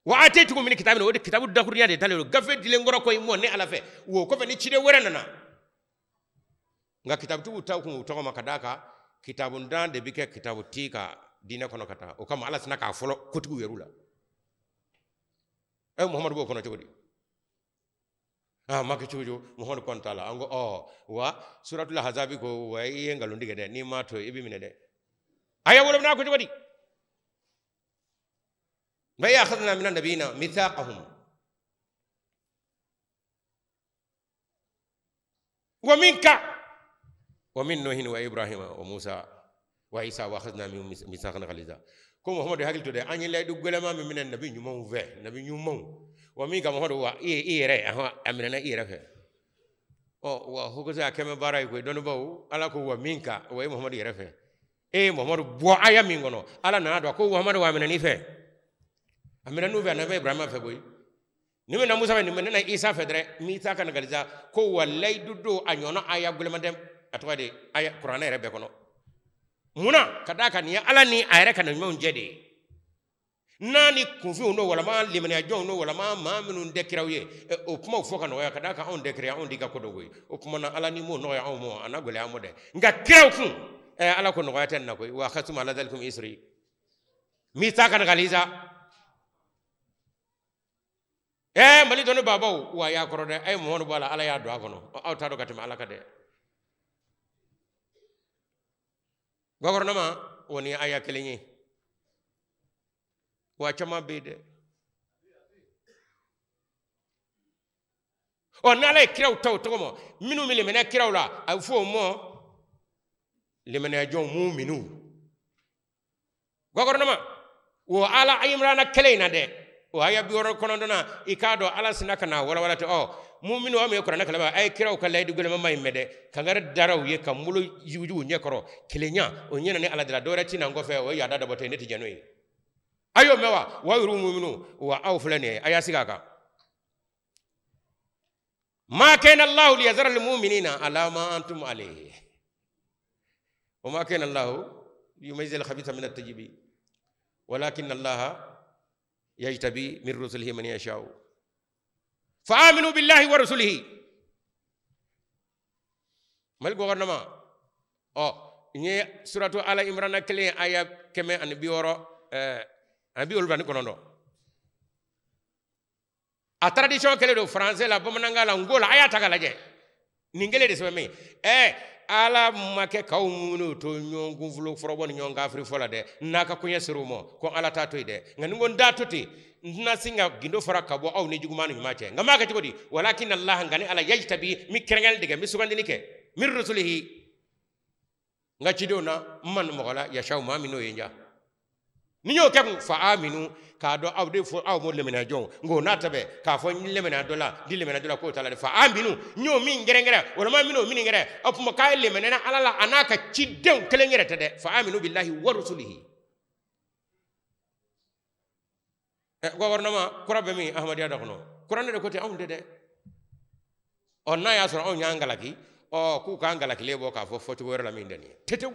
wa ataytukum min kitabin o de kitabu dakurunya de talen don gafe dilen kɔrɔ ko i mɔ ne ala fɛ wo kɔfɛ ni ciden wɛrɛ nana nka kitabutigiw taw kun u tɔgɔ ma ka d'a kan kitabundan de bɛ kɛ kitabutigi ka diinɛ kɔnɔ ka taa o kama ala sina k'a fɔlɔ kotigiw yɛrɛ la Muhamadu b'o kɔnɔ cogo di a ma kɛ cogo cogo Muhamadu kɔni t'a la an ko ɔ wa suratul hazabi ko wa i ye nkalon tigɛ dɛ n'i m'a to i bɛ minɛ dɛ a ye wolonwula ko cogo di wa akhadna minan nabiyina mithaqahum wa minka ومن نوح وابراهيم وموسى وعيسى واخذنا منهم ميثاقا غليظا ko Muhammadu hakili to dɛ an ye layidu gɛlɛma min minɛ nabi ɲumanw fɛ nabi ɲumanw wa min ka Muhammadu wa i yɛrɛ a minɛna i yɛrɛ fɛ ɔ wa hokose a kɛmɛ baara ye koyi dɔnnibaw ala ko wa min ka wa e Muhammadu yɛrɛ fɛ e ye Muhammadu bɔ aya min kɔnɔ ala nana don ko Muhammadu wa a minɛn'i fɛ a minɛn'u fɛ a nana Ibrahima fɛ koyi ni bɛna Musa fɛ nin bɛna Isa fɛ dɛrɛ mithaqan ghaliza ko wa layidu don a ɲɔgɔnna aya gɛlɛman tɛ a tɔgɔ de aya kuranɛ yɛrɛ bɛɛ kɔnɔ munna ka d'a kan nin ye ala ni a yɛrɛ ka na ɲumanw jɛ de ye n'a ni kunfinw n'o walama limaniya jɔnw n'o walama maa minnu tɛ kiraw ye o kumaw fɔ ka nɔgɔya ka d'a kan anw tɛ kira anw t'i ka ko dɔ koyi o kuma na ala ni m'o nɔgɔya anw ma a na gɛlɛya an ma dɛ nka kiraw kun ala ko nɔgɔya tɛ nin na koyi wa akhadtum ala dhalikum isri mithaqan ghaliza Mali dɔnni baabaw wa y'a kɔrɔ dɛ a ye Muhamadu bɔ a la ala y'a don a kɔnɔ aw t'a dɔn ka tɛmɛ ala kan dɛ gɔgɔrɔnama o ni aya kelen ye wa caman bɛ yen dɛ ɔ n'ala ye kiraw ta o tɔgɔ ma minnu bɛ limaniya kiraw la a bɛ fɔ o ma Limaniya jɔn muminu gɔgɔrɔnama o ala imrana kelen in na dɛ o aya 69nan i k'a dɔn ala sina ka na walawala ten ɔ muminu aw min ye kuranɛ kalanbaa a ye kiraw ka layidu gɛlɛnman in mɛn dɛ kangari dara u ye ka n bolo jugujugu ɲɛ kɔrɔ kelenya o ɲɛna ne ala de la dɔwɛrɛ ti na n kɔfɛ o ye yaada dabɔtɔ ye ne ti jɛn n'o ye a y'o mɛn wa wa yuru muminu wa aw filɛ nin ye a y'a sigi a kan ma kana allahu liyazara almuminina ala ma antum alayhi wa ma kana allahu liyumayyiza alkhabitha min at-tayyibi walakin allaha yajtabi min rusulihi man yasha'u fa aminu billahi wa rusulihi. Mali gouvernement ɔ n ye suratu ala imrana kelen aya 160 79 a tradition kelen don français la bamanankan la nko la a y'a ta k'a lajɛ nin kelen de sɛbɛn min ala ma kɛ k'aw minnu to ɲɔgɔn kunfolo fɔrɔbɔ ni ɲɔgɔn kafiri fɔ la dɛ n'a ka koɲɛ ser'o ma ko ala t'a to yen dɛ nka ni n ko n t'a to ten n tɛna sin ka gindo fara ka bɔ aw ni juguman ni ɲuman cɛ nka n b'a kɛ cogo di walakin allah nka ni ala yajtabi n bɛ kɛrɛnkɛrɛnli de kɛ n bɛ sugandili kɛ min rusulihi n ka cidenw na n man mɔgɔ la yasaw maa min n'o ye n diya ni y'o kɛ kun fa aminu k'a dɔn aw de fɔ aw m'o lemina jɔn nka o n'a ta bɛɛ k'a fɔ n lemina dɔ la di lemina dɔ la k'o t'a la dɛ fa aminu n y'o min gɛrɛngɛrɛ walima n bɛn'o min gɛrɛ o tuma k'a ye lemina ala la a n'a ka cidenw kelen yɛrɛ tɛ dɛ fa aminu billahi wa rusulihi. Gouvernement kura bɛ min ahmadiyya da kɔnɔ kuranɛ de ko ten anw tɛ dɛ ɔ n'a y'a sɔrɔ anw y'an galaki ɔ k'u k'an galakilen bɔ k'a fɔ fɔcogo wɛrɛ la min tɛ nin ye tetew.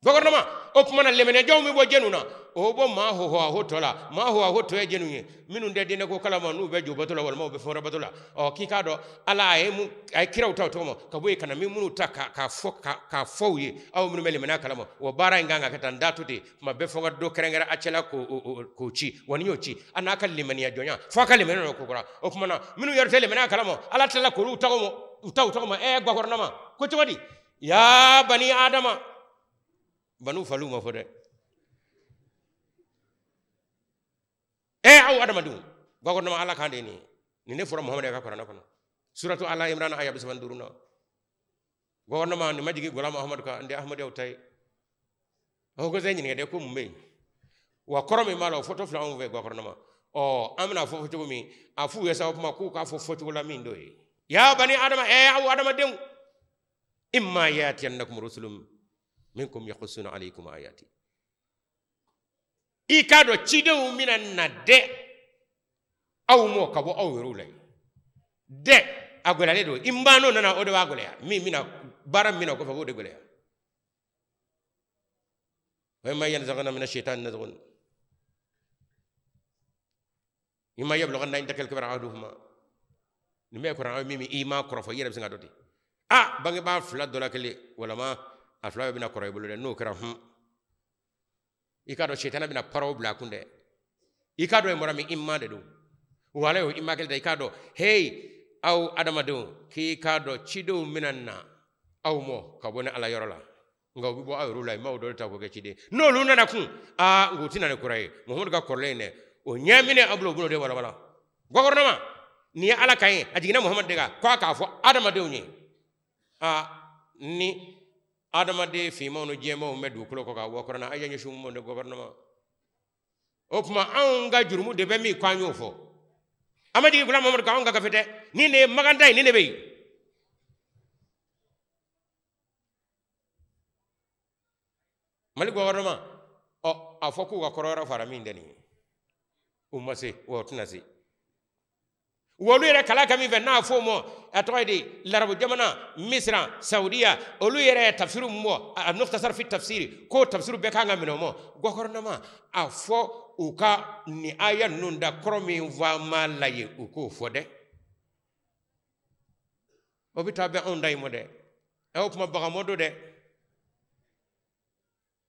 Gouvernement o tuma na lemɛnɛjɔnw bɛ bɔ jɛnu na o bɔ maa hoho tɔ la maa hoho tɔ ye jɛnu ye minnu tɛ diinɛ ko kalama n'u bɛ jo bato la walima u bɛ fɛn wɛrɛ bato la ɔ k'i k'a dɔn ala a ye mun a ye kiraw ta o tɔgɔ ma ka bɔ yen ka na min minnu ta k'a fɔ u ye aw minnu bɛ lemɛnɛ kalama wa baara in kan ka kɛ tan n t'a to ten tuma bɛɛ fɔ n ka dɔ kɛrɛnkɛrɛn a cɛla k'o ci wa n'i y'o ci a n'a ka lemɛniya jɔnya fo a ka lemɛnɛ dɔ ko kura o tuma na minnu yɛrɛ tɛ lemɛnɛ kalama ala tilala k'olu tɔgɔ ma u ta u tɔgɔ ma gouvernement ko cogo di yaa bani adama banu faliw ma fɔ dɛ aw adamadenw gouvernement ala kan de nin nin ne fɔra muhamadu ka kuranɛ kɔnɔ suratu ala imran aya 35 na gouvernement nin ma jigin Ghulam Ahmadu kan n tɛ ahmadiyaw ta ye aw ko sɛ ɲininka dɛ ko mun bɛ yen wa kɔrɔ min b'a la o fɔtɔ filɛ anw fɛ gouvernement ɔ an bɛna fɔ cogo min a f'u ye sa o kuma k'u k'a fɔ fɔcogo la min d'o ye ya bani adama aw adamadenw imma yatiyannakum rusulun minkum yaqussuna alaykum ayati i k'a dɔn cidenw bɛna na dɛ aw mɔ ka bɔ aw yɛrɛw la yen dɛ a gɛlɛyalen don i n n'o nana o de b'a gɛlɛya min bɛna baara min na o kɔfɛ o b'o de gɛlɛya wa imma yanzaghanna mina shaytani nazghun imma yablughanna indaka al-kibara ahaduhuma nin bɛɛ ye kuranɛ min i m'a kɔrɔfɔ i yɛrɛ bɛ sin ka dɔn ten a bangebaa fila dɔ la kelen walama a fila bɛɛ bɛna kɔrɔ i bolo dɛ n'o kɛra hun i k'a dɔn sitana bɛna paraw bila a kun dɛ i k'a dɔn i bɔra min i ma de don wala o i ma kelen tɛ i k'a dɔn heyi aw adamadenw k'i k'a dɔn cidenw bɛna na aw mɔ ka bɔ ni ala yɔrɔ la nka u bɛ bɔ aw yɛrɛw la i m'aw dɔ ta k'o kɛ ciden n'olu nana kun aa nka u tɛna ni kura ye Muhamadu ka kɔrɔlen in dɛ o ɲɛminɛ aw bolo o bolo de walawala gouvernement nin ye ala kan ye a jiginna Muhamadu de kan k'a k'a fɔ adamadenw ye aa ni adamaden finmanw ni jɛmanw bɛ dugukolo kɔ kan wa kɔrɔna a ye ɲɛsin mun de gouvernement o tuma anw ka jurumu de bɛ min ko an y'o fɔ an ma jigin Ghulam Mamadu kan anw ka gafe tɛ nin de ye Makan ta ye nin de bɛ yen Mali gouvernement ɔ a fɔ k'u ka kɔrɔ wɛrɛ fara min tɛ nin ye u ma se wa u tɛna se olu yɛrɛ kalan kɛ min fɛ n'a fɔ o ma a tɔgɔ ye di larabu jamana misira saudiya olu yɛrɛ ye tafsiru min bɔ a mukhtasar fi tafsiri k'o tafsiru bɛɛ kan ka minɛ o ma gouvernement a fɔ u ka nin aya ninnu da kɔrɔ min fɔ ma la ye u k'o fɔ dɛ o bɛ taa bɛn anw da in ma dɛ o kuma bagamɔ don dɛ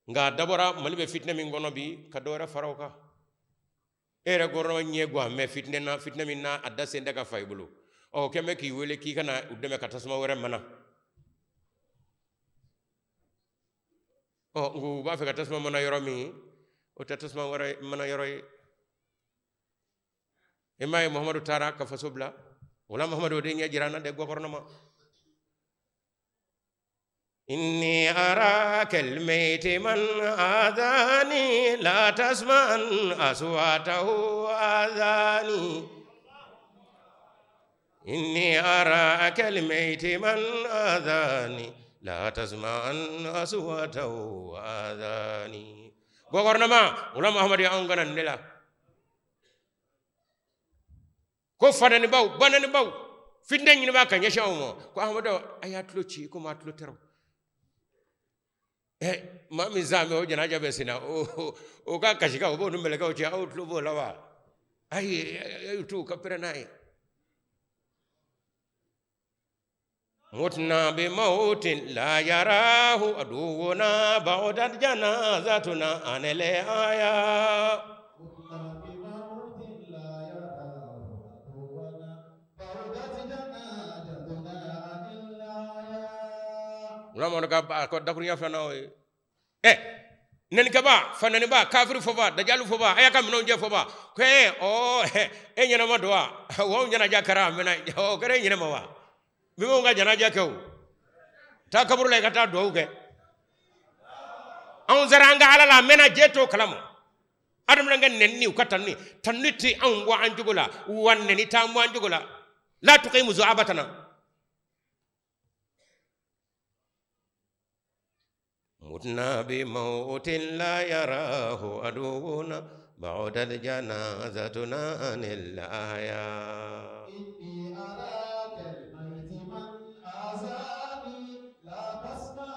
nka a dabɔra Mali bɛ fitinɛ min kɔnɔ bi ka dɔ wɛrɛ fara o kan e yɛrɛ gouvernement ɲɛ gan mɛ fitinɛ na fitinɛ min na a da sen tɛ ka fa i bolo ɔ kɛn bɛ k'i wele k'i kana u dɛmɛ ka tasuma wɛrɛ mana ɔ nka u b'a fɛ ka tasuma mana yɔrɔ min o tɛ tasuma wɛrɛ mana yɔrɔ ye E m'a ye Muhamadu taara ka faso bila o la Muhamadu o de ɲɛ jira an na dɛ gouvernement. إني أراك الميت من آذاني لا تسمع أصواته آذاني إني أراك الميت من آذاني لا تسمع أصواته آذاني. Gouvernement wala Muhamadu anw kana nin de la ko fananibaw bananibaw fitinɛ ɲinibaa ka ɲɛsin aw ma ko Ahamadu a y'a tulo ci komi a tulo tɛrɛw. Maa min san bɛ o janaja bɛ sen na o ka kasikan o b'o ni mɛlɛkɛw cɛ aw tulo b'o la wa? Ayi a y'u to u ka pɛrɛn n'a ye. Mutna bi mautin la yarahu aduwuna ba'udat janazatuna anil aya. Ulamadu ka ko dakurunya filanan o ye. Nɛnikɛba, fanɛniba, kafiri fɔba, dajalu fɔba, a y'a ka minɛnw jɛ fɔba. Ko e ɲɛnama don wa? Wa anw ɲɛnajɛ kɛra a mɛnna, o kɛra e ɲɛnama wa? Bimɛnw ka janaja kɛ o. Taa kaburu la i ka taa duwawu kɛ. Anw sera an ka Ala la a mɛnna jɛ t'o kalama. Adamaden ka nɛnini u ka tanuni, tanuni tɛ anw bɔ an jogo la, wa nɛni t'an bɔ an jogo la. La tuqimu zu'abatana. متنا بموت لا يراه عدونا بعدت جنازتنا عن الأحياء. إني أراك الميت من آذاني لا تسمع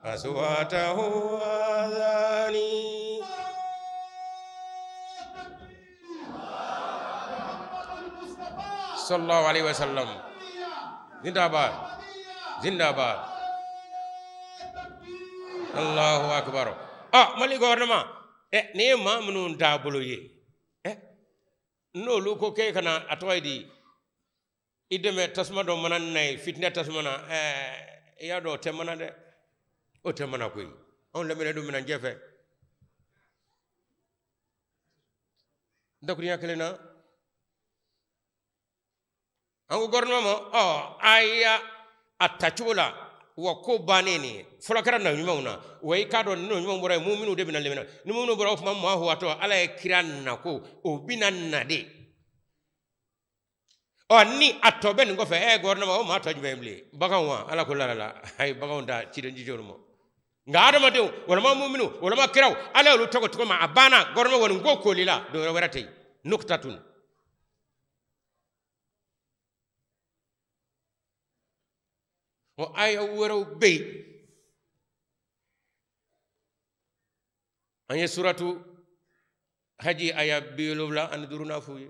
أصواته آذاني. صلى الله عليه وسلم. زنداباد زنداباد. Allahu akbar. Mali gouvernement ne ye maa minnu taabolo ye n'olu ko k'e kana a tɔgɔ ye di i dɛmɛ tasuma dɔ mana na ye fitinɛ tasuma na i y'a dɔn o tɛ mana dɛ o tɛ mana koyi anw lamɛnnen don minɛnjɛ fɛ dakurunya kelen na an ko gouvernement ma a y'a a tacogo la wa ko bannen nin ye fɔlɔ kɛra na ɲumanw na wa i k'a dɔn n'o ɲumanw bɔra yen minnu de bɛna lemina ni minnu bɔra o tuma maa huwatɔ Ala ye kira nako o bɛna na de ni a tɔ bɛ nin kɔfɛ gouvernement o maa tɔ jumɛn ye bilen baganw wa Ala ko la la a ye baganw da ciden jijɔw ma nka adamadenw walima muminu walima kiraw Ala y'olu tɔgɔ cogo min a banna gouvernement wa nin ko koli la dɔwɛrɛ wɛrɛ tɛ yen nuktatun. O aya wɛrɛw bɛ yen an ye suratu haji aya 75 f'u ye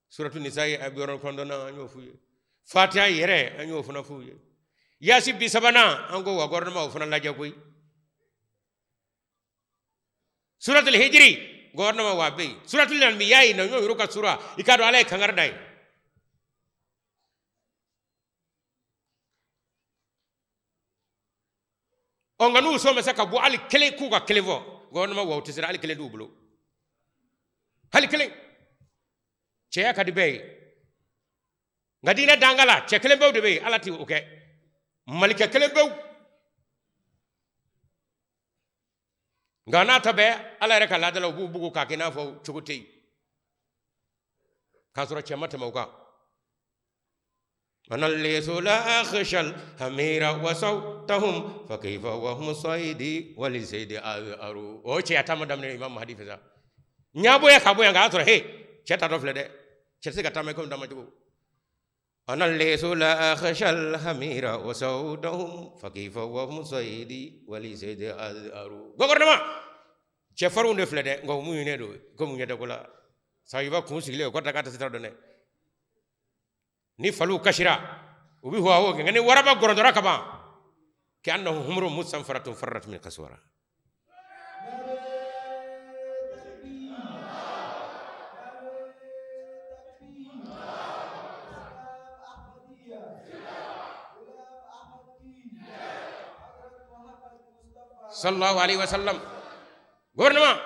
suratu nisayi aya 69 an y'o f'u ye fatiha yɛrɛ an y'o fana f'u ye yasi 30 an ko wa gouvernement o fana lajɛ koyi suratul hijri gouvernement wa bɛ yen suratul anbiya na y'o yɛrɛ ka sura i k'a dɔn Ala ye kankari da ye. Nka n'u sɔn bɛ se ka bɔ hali kelen k'u ka kelen fɔ gouvernement wa u tɛ se hali kelen t'u bolo hali kelen cɛya ka di bɛɛ ye nka diinɛ danga la cɛ kelen pewu de bɛ yen Ala tɛ o kɛ malikɛ kelen pewu nka n'a ta bɛɛ Ala yɛrɛ ka laada la u b'u bugu k'a kɛ i n'a fɔ cogo tɛ yen k'a sɔrɔ cɛ ma tɛmɛ o kan. أنا ليس لا أخشى الحمير وصوتهم فكيف وهم صيدي ولسيد أرو o cɛ taama daminɛ Imam Mahdi fɛ sa ɲaboya ka bɔ yan k'a sɔrɔ he cɛ ta dɔ filɛ dɛ cɛ tɛ se ka taama i komi taama cogo. أنا ليس لا أخشى الحمير وصوتهم فكيف وهم صيدي ولسيد أرو. Gouvernement cɛ farinw de filɛ dɛ nka u muɲunen don komi u ɲɛ tɛ ko la sayiba kun sigilen o kɔrɔ tɛ k'a tɛ se ta dɔn dɛ. Ni faliw kasira u bɛ huwa kɛ nka ni waraba gɔrɔntɔra ka ban ka'annahu humrun mustanfaratun farrat min qaswara. Sallallahu alaihi wasallam. Gouvernement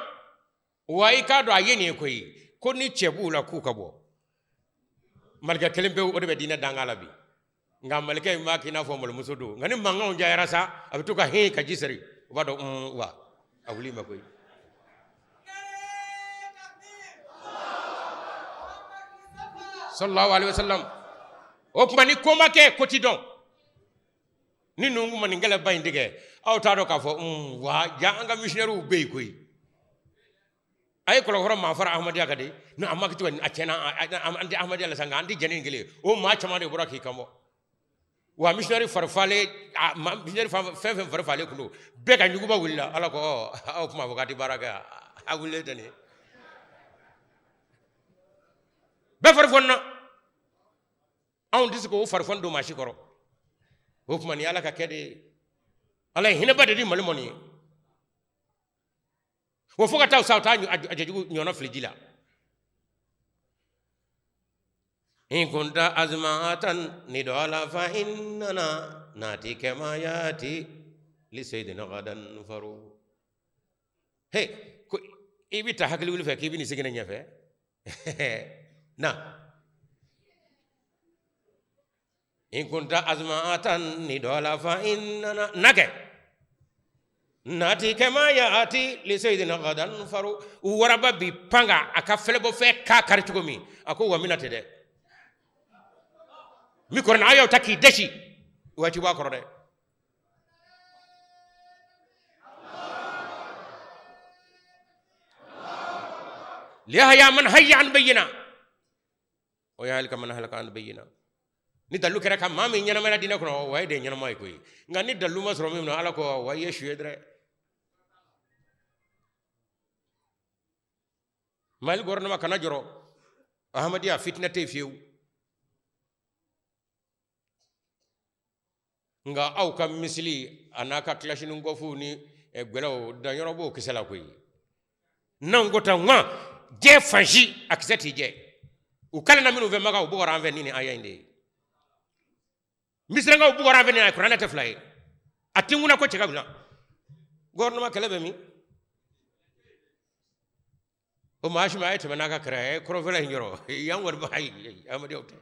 wa i k'a dɔn a ye nin ye koyi ko ni cɛ b'u la k'u ka bɔ. Malikɛ kelen pewu o de bɛ diinɛ danga la bi. Nka malikɛ in b'a k'i n'a fɔ malomuso don. Nka ni mankanw jayara sa, a bɛ to ka hin ka ji seri. U b'a dɔn wa a wuli ma koyi. Sallallahu alaihi wasallam. O tuma ni ko ma kɛ ko ti dɔn. Ni ninnu ma nin kɛlɛba in tigɛ, aw t'a dɔn k'a fɔ wa ja an ka missionnaires bɛ yen koyi. A ye kɔlɔkɔrɔ maa fara Ahmadiyya kan de, ni a ma kɛ cogo a tiɲɛna an tɛ Ahmadiyya la sa nka an tɛ jɛn ni kelen ye. O maa caman de bɔra k'i kan bɔ. Wa missionnaire farifalen, missionnaire fɛn fɛn farifalen kun don, bɛɛ ka ɲuguba wulila. Ala ko aw kuma fɔ k'a tɛ baara kɛ, a wulilen tɛ nin ye. Bɛɛ farifɔnna na. Anw tɛ se k'o farifɔn don maa si kɔrɔ. O tuma ni Ala ka kɛ de ye. Ala ye hinɛba de di Mali mɔni ye. O fo ka taa sa o t'a a jɛjugu ɲɔgɔnna fili ji la. In kunta azmatan nidala fa innana nati kama yati li sayyidina gadan faru. He, ko i bɛ taa hakili wuli fɛ k'i bɛ nin segin ne ɲɛfɛ. Na. In kunta azmatan nidala fa innana nakɛ. Nati kama yati li sayyidina gadan faru. Waraba bi panga a ka fɛlɛbɔ fɛn k'a kari cogo min, a ko wa mina tɛ dɛ. Mi kɔrɔ n'a y'aw ta k'i dɛsi waati b'a kɔrɔ dɛ. Liyahya man hayya an bayyina wa yahlika man halaka an bayyina. Ni dalu kɛra ka maa min ɲɛnamaya diinɛ kɔnɔ, wa e de ye ɲɛnama ye koyi. Nka ni dalu ma sɔrɔ min na, Ala ko wa i ye su ye dɛrɛ. Mali gouvernement kana jɔrɔ, Ahmadiyya fitinɛ tɛ yen fiyewu. Nka aw ka misili a n'a ka kilasinin kɔfuw ni gwɛlɛw danyɔrɔ b'o kisɛ la koyi. N'anw ko tan nka diɲɛ fan si a kisɛ t'i jɛ. U kalanna minnu fɛ Maka, u bugɔra an fɛ ni nin aya in de ye. Misirankaw bugɔra an fɛ ni aya, kuranɛ tɛ fila ye. A tɛ n kunna ko cɛ ka bila. Gouvernement kɛlɛ bɛ min? O maa si ma a ye tɛmɛ n'a ka kɛrɛ ye kɔrɔfɛla in yɔrɔ. Yan kɔni ba ayi Ahmadiyyaw tɛ.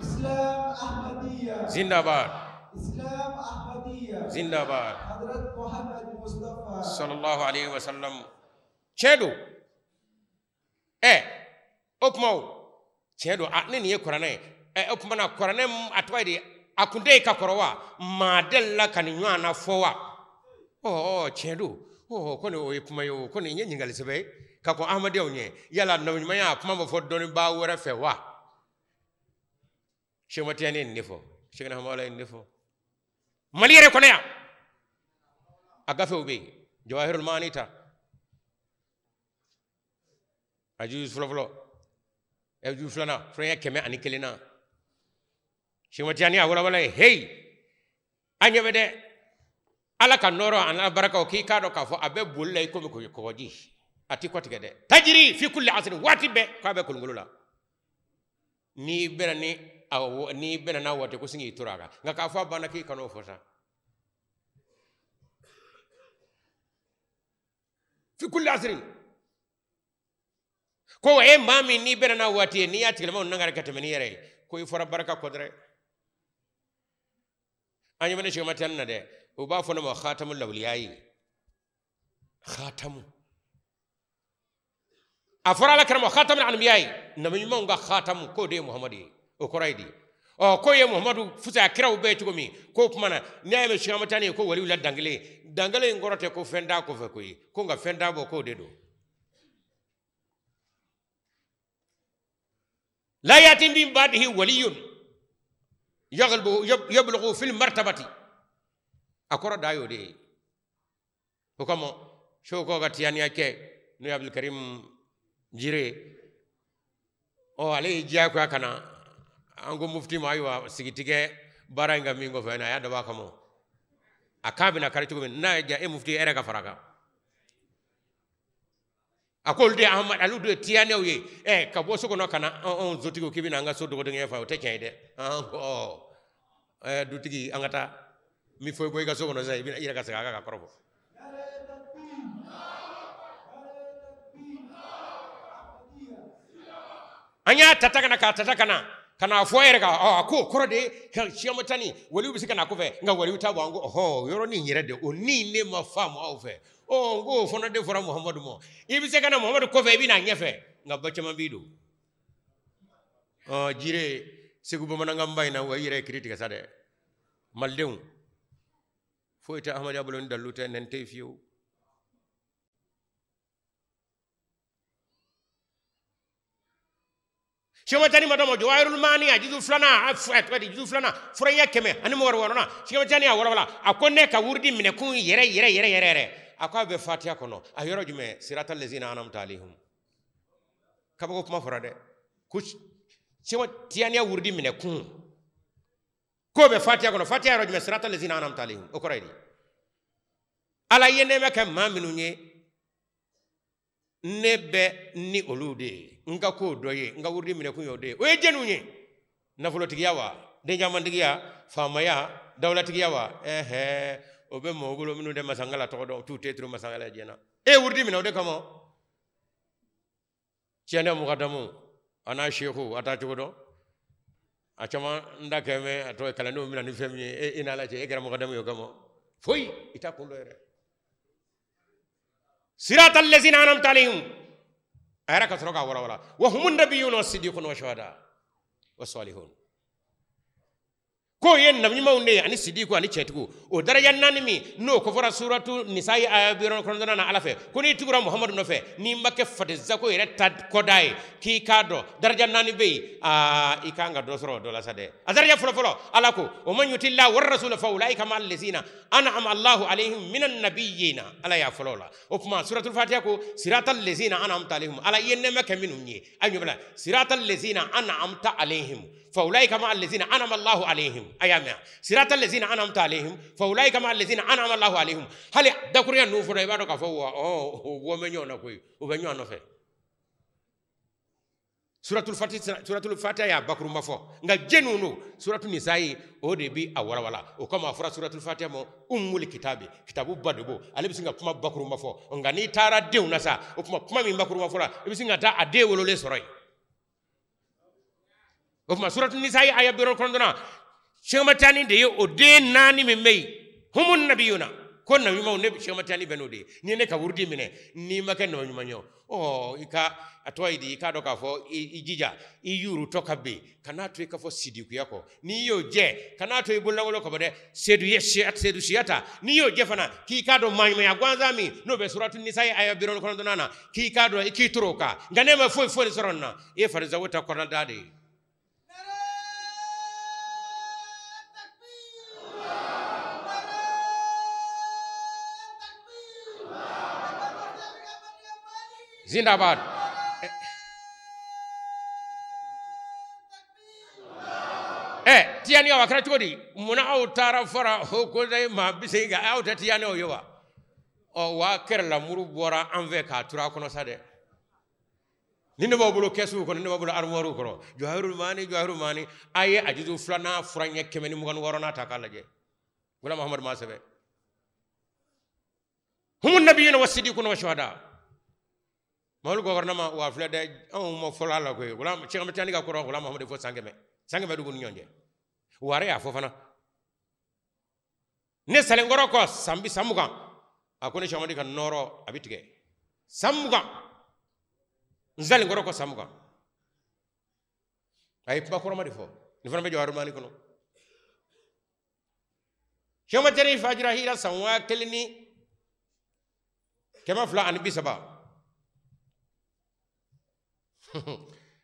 Islam Ahmadiyya. Zindabad. Islam Ahmadiyya. Zindabad. Hazrat Muhammad Mustafa. Sallallahu alaihi wasallam. Tiɲɛ don. O kuma o tiɲɛ don. Ne nin ye kuranɛ ye. O kuma na kuranɛ a tɔgɔ ye di, a kun tɛ ka kɔrɔ wa? Maa delila ka nin ɲɔgɔn na fɔ wa? Tiɲɛ don. Ko nin o ye kuma ye o, ko nin ye ɲininkali sɛbɛn ye ka kɔn Ahmadiyyaw ɲɛ. Yala nabiɲumanya a kuma ma fɔ dɔnnibaa wɛrɛ fɛ wa? Cheikh Matiyani ye nin de fɔ, Cheikh Hamala ye nin de fɔ. Mali yɛrɛ kɔnɔ yan, a gafew bɛ yen, Jawahirul Maani ta, a juzu fɔlɔ fɔlɔ, a juzu filanan, fura 101 na. Cheikh Matiyani a walawala ye, heyi, an ɲɛ bɛ dɛ, Ala ka nɔɔrɔ a n'a barakaw k'i k'a dɔn k'a fɔ a bɛ boli la i komi kɔgɔji, a t'i kɔtigɛ dɛ. Tajiri fi kulli asrin, waati bɛɛ k'a bɛ kolongolo la. N'i bɛna ni awɔ, n'i bɛna n'a waati ko sin k'i tora a kan, nka k'a fɔ a banna k'i kan'o fɔ sa. Fi kulli asrin. Ko e maa min n'i bɛna n'a waati ye, n'i y'a tigilamaw nangari ka tɛmɛ n'i yɛrɛ ye, ko i fɔra barika kɔ dɛrɛ. An ɲɛ bɛ ne Cheikh Matiyani na dɛ, u b'a fɔ ne ma khatamu lawuliya ye. Khatamu. A fɔra Ala kira ma khatamu anbiya ye, nabi ɲumanw ka khatamu k'o de ye Muhamadu ye. O kɔrɔ ye di? K'o ye Muhamadu fisaya kiraw bɛɛ cogo min, k'o kuma na n'i y'a mɛn Cheikh Matiyani ye ko waliw la dankelen, dankelen in kɔrɔ tɛ ko fɛn t'a kɔfɛ koyi, ko nka fɛn t'a bɔ k'o de don. La yati min ba'dihi waliyun yablughu fil martabati. A kɔrɔ da y'o de ye. O kama Seko ka tiyaniya kɛ n'o ye Abdulkarim Jire, ale ye diyagoya ka na an ko mufti ma ayiwa sigitigɛ baara in ka min kɔfɛ a y'a dabɔ a kama. A k'a bɛna kari cogo min n'a ye diya e mufti e yɛrɛ ka fara a kan. A ko olu de Ahmad, olu de ye tiyaniyaw ye. Ka bɔ so kɔnɔ ka na anw sotigiw k'i bɛna an ka so dɔgɔdenkɛ fa, o tɛ tiɲɛ ye dɛ. An ko dutigi an ka taa min fɔ i bɔ i ka so kɔnɔ sisan, i bɛna i yɛrɛ ka segin a kan ka kɔrɔfɔ. An y'a tata ka na k'a tata ka na ka n'a fɔ yɛrɛ kan a ko kɔrɔ de ye Siyamutani waliw bɛ se ka na kɔfɛ nka waliw t'a bɔ an ko ɔhɔ yɔrɔnin yɛrɛ de o ni ne ma faamu aw fɛ ɔ n ko o fana de fɔra Muhamadu ma i bɛ se ka na Muhamadu kɔfɛ i bɛ n'a ɲɛfɛ nka ba caman b'i don ɔ jire Segu bamanankanba in na wa i yɛrɛ ye kiri tigɛ sa dɛ malidenw foyi tɛ Ahmadiyya bolo ni dalilu tɛ nɛn tɛ yen fiyewu. Siyamutani ma dɔn Jawahirul Maani a juzu filanan a tɔgɔ di juzu filanan furaɲɛ 126nan Siyamutani y'a walawala a ko ne ka wurudi minɛkun yɛrɛ yɛrɛ yɛrɛ yɛrɛ yɛrɛ a ko a bɛ Fatiha kɔnɔ a yɔrɔ jumɛn sirata lezina anamta alayhim kabako kuma fɔra dɛ ko Tijaniya wurudi minɛkun k'o bɛ Fatiha kɔnɔ Fatiha yɔrɔ jumɛn sirata lezina anamta alayhim o kɔrɔ ye di Ala ye nɛɛma kɛ maa minnu ye ne bɛ ni olu de ye n ka kow dɔ ye n ka wurudi minɛkun y'o de ye o ye jɛniw ye nafolotigiya wa denjamantigiya faamaya dawulatigiya wa ɛhɛ o bɛ mɔgɔw bolo minnu tɛ masankala tɔgɔ dɔn t'u tɛ turu masankala diɲɛ na e ye wurudi minɛ o de kama tiɲɛ mukadamu a n'a seku a t'a cogo dɔn a caman n da kɛ mɛ a tɔgɔ ye kalandenw bɛna ni fɛn min ye e n'Ala cɛ e kɛra mukadamu ye o kama foyi i t'a kun dɔn yɛrɛ. Sirata lezina anamta alayhim a yɛrɛ ka sɔrɔ k'a walawala wa humu nabiyuna wa sidiquna wa shuhada wa salihun k'o ye nabi ɲumanw de ye ani sidiku ani cɛtigiw o daraja naani min n'o kofɔra suratu nisayi aya 79 na Ala fɛ ko n'i tugura Muhamadu nɔfɛ n'i ma kɛ fadezako yɛrɛ ta kɔda ye k'i k'a dɔn daraja naani bɛ yen aa i kan ka dɔ sɔrɔ o dɔ la sa dɛ a daraja fɔlɔfɔlɔ Ala ko o man yutila wa rasula fa ulaika ma allazina an'ama Allahu alayhim minan nabiyyina Ala y'a fɔlɔ o la o tuma suratul Fatiha ko siratal lezina an'amta alayhim Ala ye nɛɛma kɛ minnu ye a ɲɛ b'a la siratal lezina an'amta alayhim فأولئك مع الذين أنعم الله عليهم أيام صراط الذين أنعمت عليهم فأولئك مع الذين أنعم الله عليهم هل دكوريا نوفر يبادو كفوا أو ومنيو نكوي ومنيو نفه سورة الفاتحة سورة الفاتحة يا بكر مفو nga jenu سورة النساء o de bi a walawala o kama a fɔra suratul Fatiha ma ummul kitabi kitabu ba de bo ale bɛ sin ka kuma bakurunba fɔ nka n'i taara denw na sa o kuma kuma min bakurunba fɔra i bɛ sin ka taa a den wololen sɔrɔ yen. O tuma suratu nisayi aya 99 Sɛkimatani de ye o den naani min bɛ yen humun nabiyuna ko nabi ɲumanw ne Sɛkimatani bɛ n'o de ye n'i ye ne ka wurudi minɛ n'i ma kɛ nabi ɲuman ye ɔ i ka a tɔgɔ ye di i k'a dɔn k'a fɔ i jija i yurutɔ ka ben kan'a to i ka fɔ sidikuya kɔ n'i y'o jɛ kan'a to i bololankolon ka bɔ dɛ sedu ye sedu siya ta n'i y'o jɛ fana k'i k'a dɔn maaɲumanya gansan min n'o bɛ suratu nisayi aya 99 na k'i k'a dɔn i k'i toro o kan nka n'e ma foyi foyi sɔrɔ nin na i ye farisago ta kɔnɔda de ye. Zindabad. Tijaniyaw a kɛra cogo di munna aw taara fara o ko maa bɛ se ka aw tɛ tijaniyaw ye wa ɔ wa kɛrɛlamuru bɔra an fɛ k'a turu a kɔnɔ sa dɛ ni ne b'aw bolo kɛsuw kɔnɔ ne b'aw bolo armoire kɔnɔ Jawahirul Maani Jawahirul Maani a ye a juzu filanan furaɲɛ 126nan ta k'a lajɛ Gulam Mahamadu ma sɛbɛn humu nabiyuna wa sidiquna wa shuhada Mamadu gouvernement wa filɛ dɛ anw ma fɔlɔ a la koyi Gulam Sɛkimatani ka kɔrɔ Gulam Mahamadu fo san 100 san 500 ni ɲɔgɔn cɛ wari y'a fɔ fana ne salenkɔrɔ kɔ san 20 a ko ne Sɛkimatani ka nɔɔrɔ a bɛ tigɛ san 20 n salenkɔrɔ kɔ san 20 a ye kuma kɔrɔma de fɔ nin fana bɛ Jawahirul Maani kɔnɔ Sɛkimatani fajira hira san 1230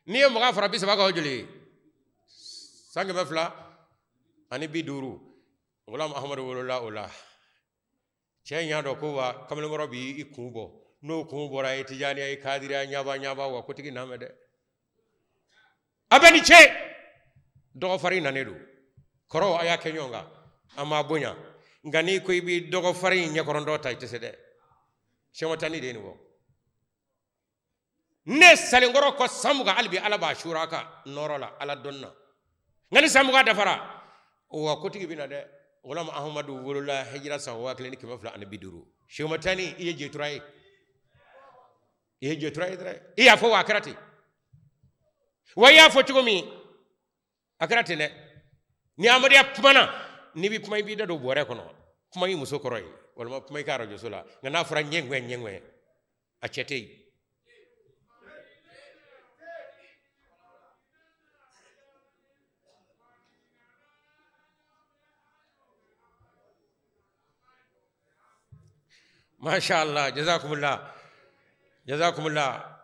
n'i ye 20 fara 30 kan o joli ye san 250 Gulam Ahmadu wolola o la cɛ in y'a dɔn ko wa kamalenkɔrɔ b'i kun bɔ n'o kun bɔra i Tijaniya i Kadiriya ɲaba ɲaba wa kotigi n'a mɛn dɛ a bɛ ni ce dɔgɔfarin nanen don kɔrɔw a y'a kɛ ɲɔgɔn kan an m'a bonya nka n'i ko i b'i dɔgɔfarin ɲɛkɔrɔndɔ ta i tɛ se dɛ Sɛkimatani de ye nin fɔ ne salenkɔrɔ kɔ san 20 hali bi Ala b'a suura a kan nɔɔrɔ la Ala dɔnni na nka ni san 20 dafara wa kotigi bɛ na dɛ Gulam Ahmadu wolola hijira san 1250 Sɛkimatani i ye jetura ye i ye jetura ye dɛ i y'a fɔ wa a kɛra ten Wa i y'a fɔ cogo min a kɛra ten dɛ. Ni Amadiya kumana, n'i bɛ kuma i b'i da don bɔrɛ kɔnɔ, kuma i muso kɔrɔ ye walima kuma i ka arajoso la, nka n'a fɔra ɲɛŋɛ ɲɛŋɛ a cɛ tɛ yen. Masha Allah, jazakumullah, jazakumullah.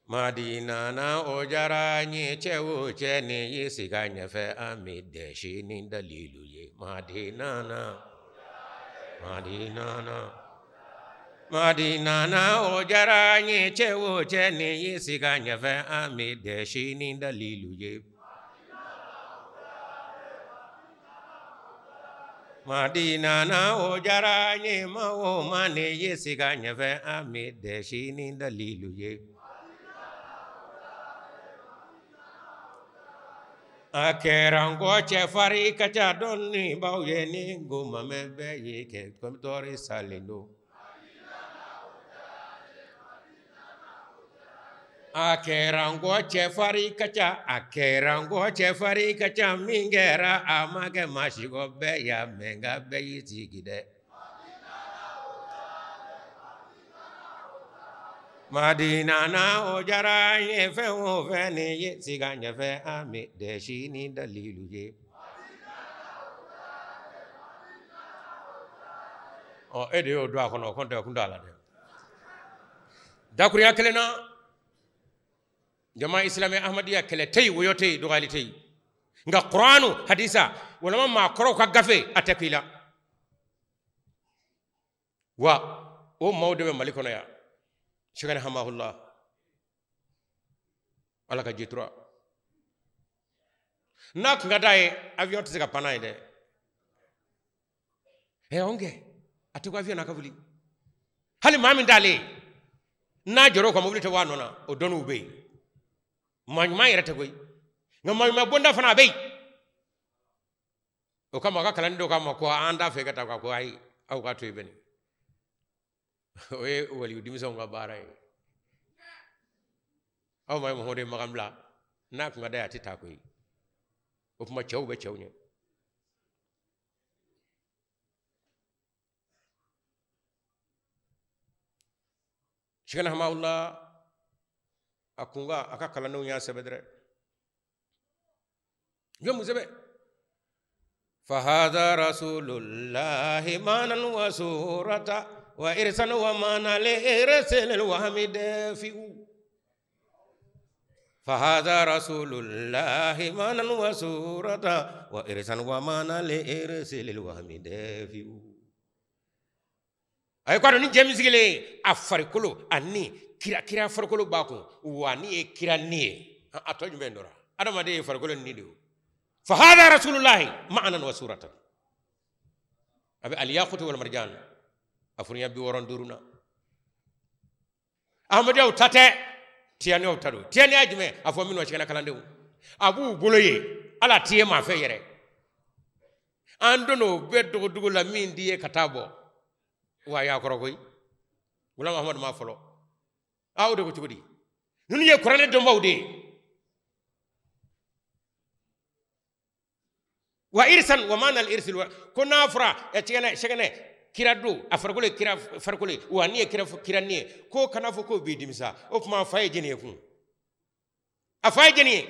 Madina na o diyara n ye, cɛ o cɛ ni y'i sigi a ɲɛfɛ, an bɛ dɛsɛ ni dalilu ye. Madina na, Madina na, Madina na o diyara n ye, cɛ o cɛ ni y'i sigi a ɲɛfɛ, an bɛ dɛsɛ ni dalilu ye. Madina na o diyara n ye, maa o maa ni y'i sigi a ɲɛfɛ, an bɛ dɛsɛ ni dalilu ye. A kɛra n kɔ cɛfarin ka ca dɔnnibaw ye, ni n ko ma mɛn bɛɛ ye kɛ tɔɔrɔ salen don. A kɛra n kɔ cɛfarin ka ca, a kɛra n kɔ cɛfarin ka ca, min kɛra a ma kɛ maa si kɔ, bɛɛ y'a mɛn nka bɛɛ y'i sigi dɛ. Madina na o diyara n ye, fɛn o fɛn ni ye sigi a ɲɛfɛ, an bɛ dɛsɛ ni dalilu ye. Ɔ e de y'o don a kɔnɔ, o kɔni tɛ o kun t'a la dɛ. Dakurunya kelen na, jama isilamɛ Ahmadiyya kɛlɛ tɛ yen, woyo tɛ yen, dɔgɔyali tɛ yen. Nka Kuranu hadisa walima maakɔrɔw ka gafe a tɛ ku i la. Wa o maaw de bɛ Mali kɔnɔ yan. Sɛgɛnɛ hamahullah, Ala ka jitura. N'a kun ka d'a ye, avion tɛ se ka pan n'a ye dɛ. Ɛ on kɛ, a tɛ ko avion n'a ka wuli. Hali maa min t'ale ye, n'a jɔr'o kan mobili tɛ bɔ a nɔ na, o dɔnniw bɛ yen. Maa ɲuman yɛrɛ tɛ koyi, nka maa ɲuman bonda fana a bɛ yen. O kama a ka kalanden dɔw k'a ma ko an t'a fɛ ka taa, ko ayi, aw k'a to yen bɛnni. O ye waliyu denmisɛnw ka baara ye. Aw ma ye Muhamadu ye Makan bila, n'a kun ka d'a ye a tɛ taa koyi. O tuma cɛw bɛ cɛw ɲɛ. Sɛgɛnɛ hamawula a kun ka a ka kalandenw y'a sɛbɛn dɛrɛ. Jɔn mun sɛbɛn? Fahadha rasulullahi manan wa surata wa irsan wa mana li irsil wa hamidafiu. Fahadha rasulullahi manan wa surata wa irsan wa mana li irsil wa hamidafiu. A ye k'a dɔn ni cɛ min sigilen a farikolo ani kira kira farikolo b'a kun, wa ni ye kira ni ye, a tɔ jumɛn dɔra? Adamaden ye farikolo ni de ye. Fahadha rasulullahi ma'anan wa suratan. A bɛ al-yaqutu wal marjan a furunya 65 na. Ahmadiyyaw ta tɛ, tiyaniyaw ta don. Tiyaniya jumɛn? A fɔ minnu sɛgɛnna kalandenw, a b'u bolo ye, ala t'i ye maa fɛ yɛrɛ. An donn'o bɛɛ dogodogo la min t'i ye ka taa bɔ. Wa y'a kɔrɔ koyi, Gulam Ahmadu ma fɔlɔ. A o de ko cogo di? Ninnu ye kuranɛ dɔnbaw de ye. Wa irsan wa mana al irsil ko n'a fɔra ɛ sɛgɛnɛ kira don, a farikolo ye kira farikolo ye, wa ni ye kira kira ni ye, ko kana fɔ k'o b'i dimi sa. O tuma a fa ye jɛni ye kun? A fa ye jɛni ye?